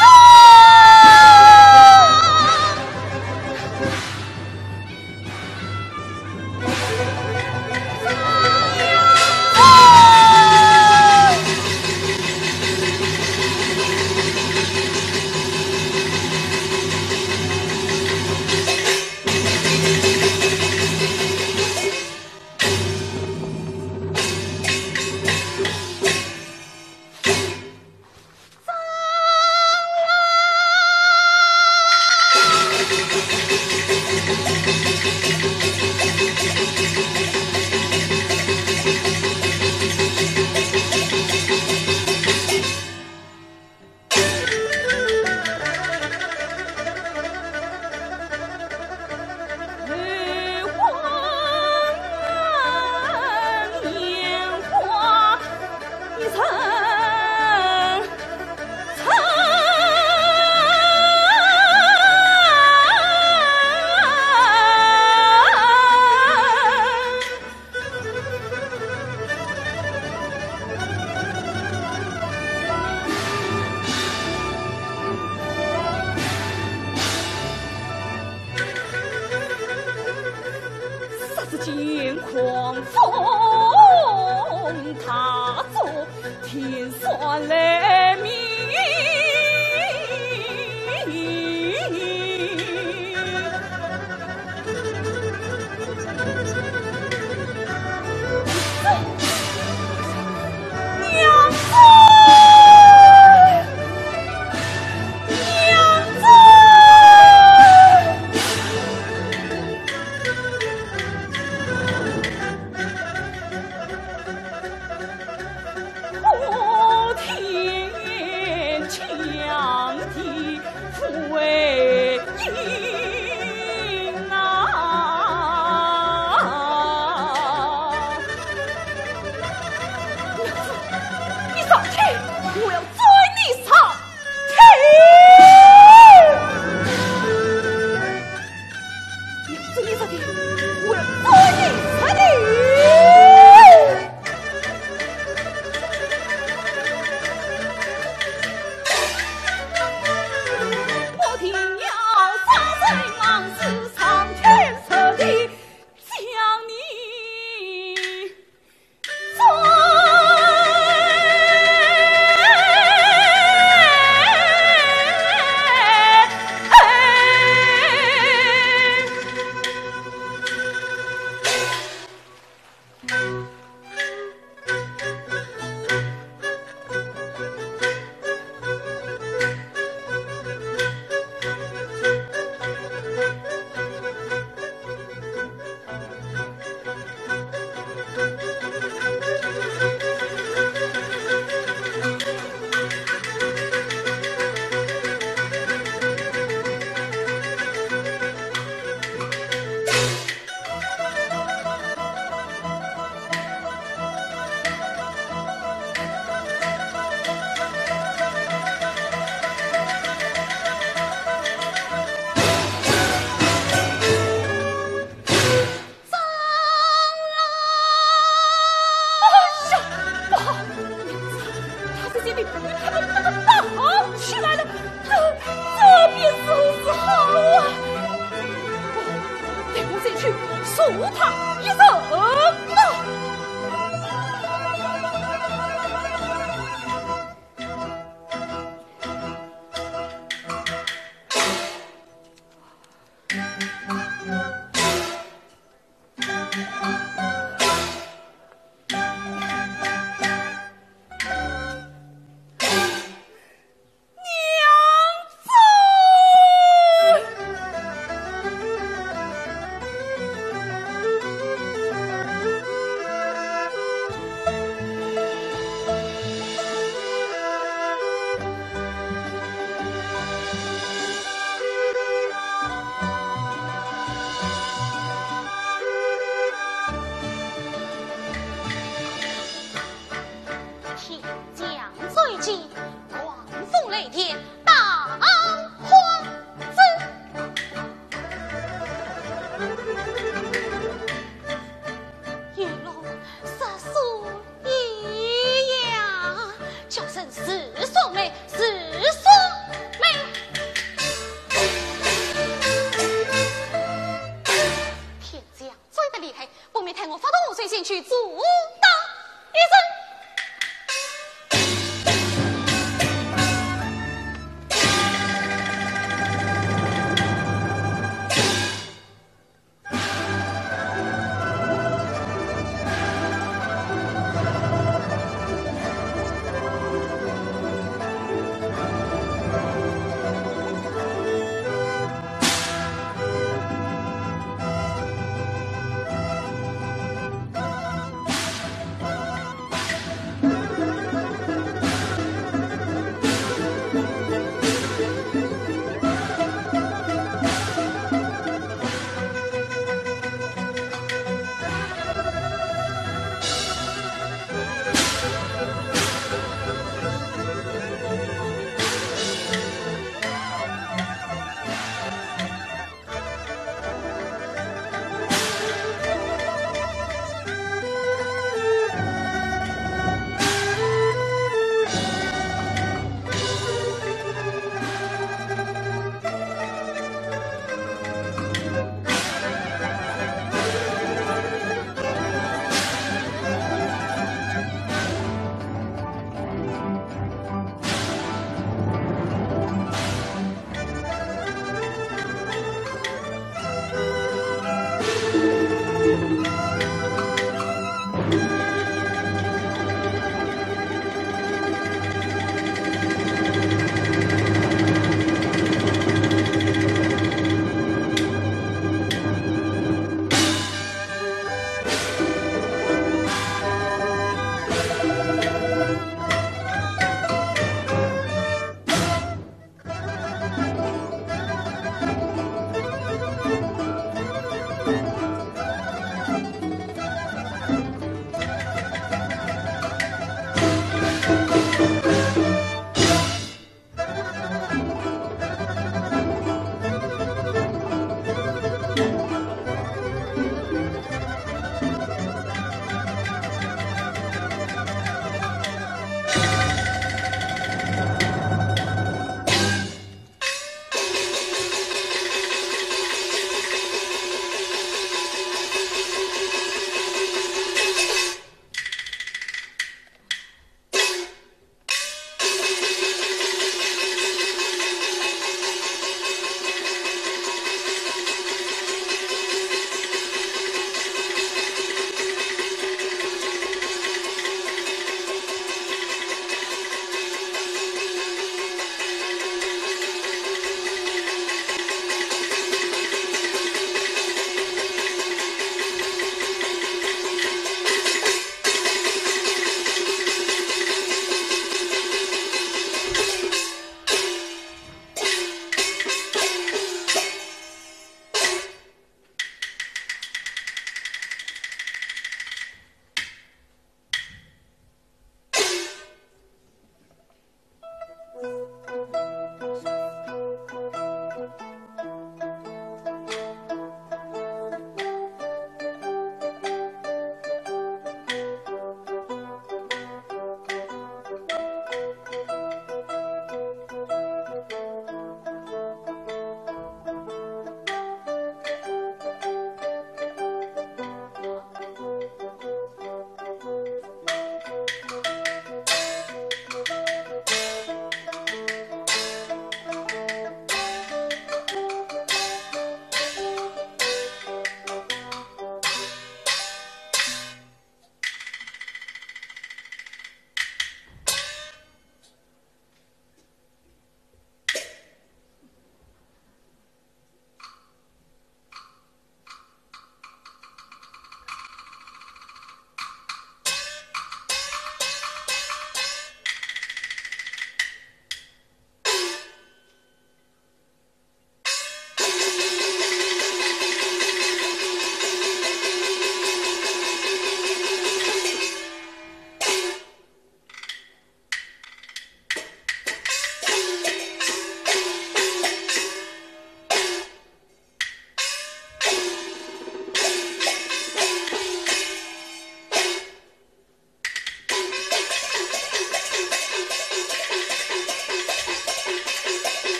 霎时间狂风大作，天旋雷鸣。你上去，我要斩你杀！ 娘子，你这个，我要斩你杀的！哎呀，不好！娘子，他在这里与他们打起来了，这，这便如何好啊？待我再去助他一人吧。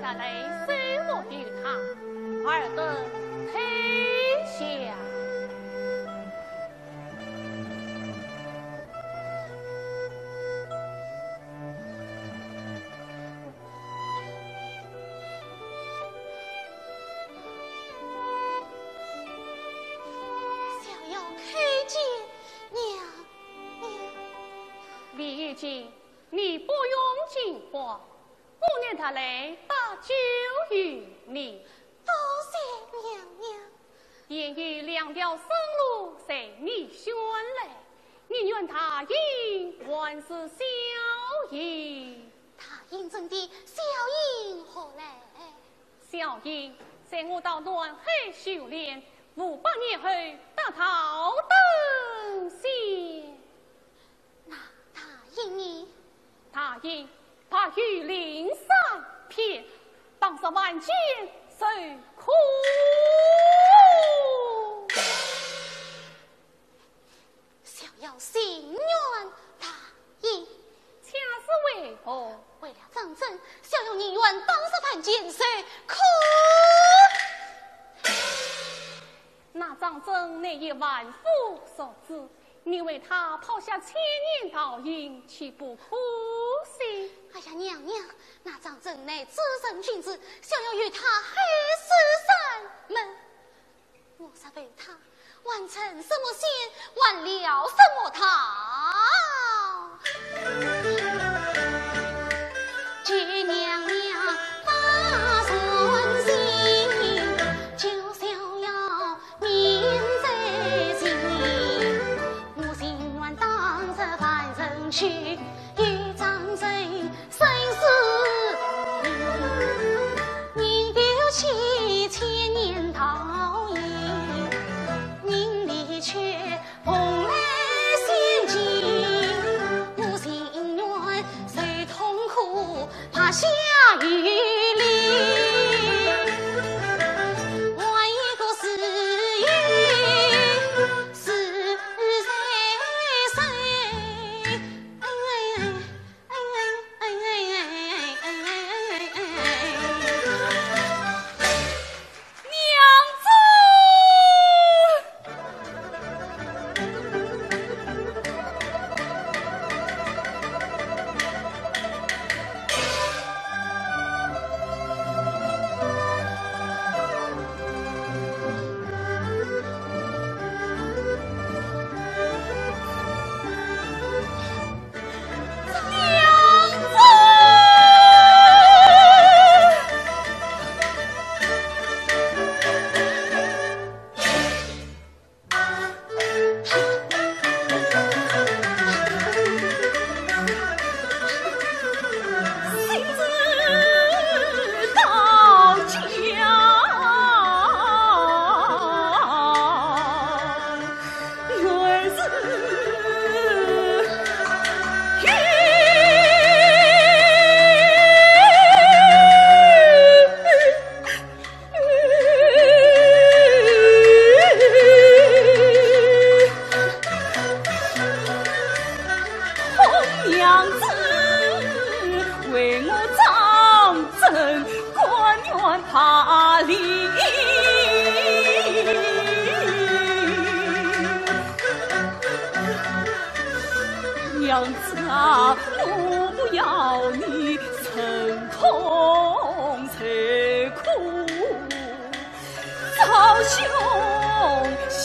带来收获于他，尔等退下。小妖叩见娘娘。李玉姐，你不用惊慌， 我乃特来搭救于你。多谢娘娘。现有两条生路随你选来，你愿答应还是笑吟？答应怎的？笑吟何来？笑吟随我到南海修炼，五百年后得道登仙。 那答应呢？答应，白玉令三篇，当时凡间受苦。小妖情愿答应。且是为何？为了张珍，小妖宁愿当时凡间受苦。 那张珍乃一万夫所指，你为她抛下千年道行，岂不可惜？哎呀，娘娘，那张珍乃至圣君子，小妖与她海誓山盟。我若为她，还成什么仙，还了什么道？见娘娘把尊心，救小妖 命在前，我情愿当日凡尘去，与张珍生死，宁丢弃千年道行，宁离却蓬莱仙境，我情愿受痛苦。 怕下雨淋，还一个自由自在身。哎哎哎哎哎哎哎哎哎哎哎哎。 娘子！红娘子，为我张珍甘愿踏离。娘子啊，我不要你成空受苦。 遭凶险。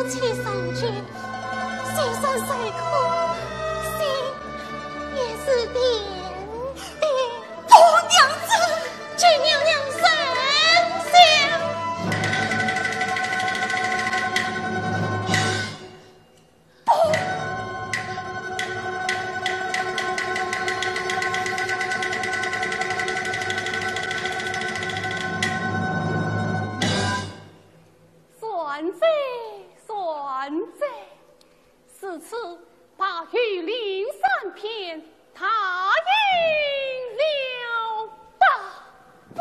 起上去，虽酸虽苦，心也是甜的。不，娘子！救娘娘神仙！不！算哉，算哉，如此，把御林三篇答应了吧。不。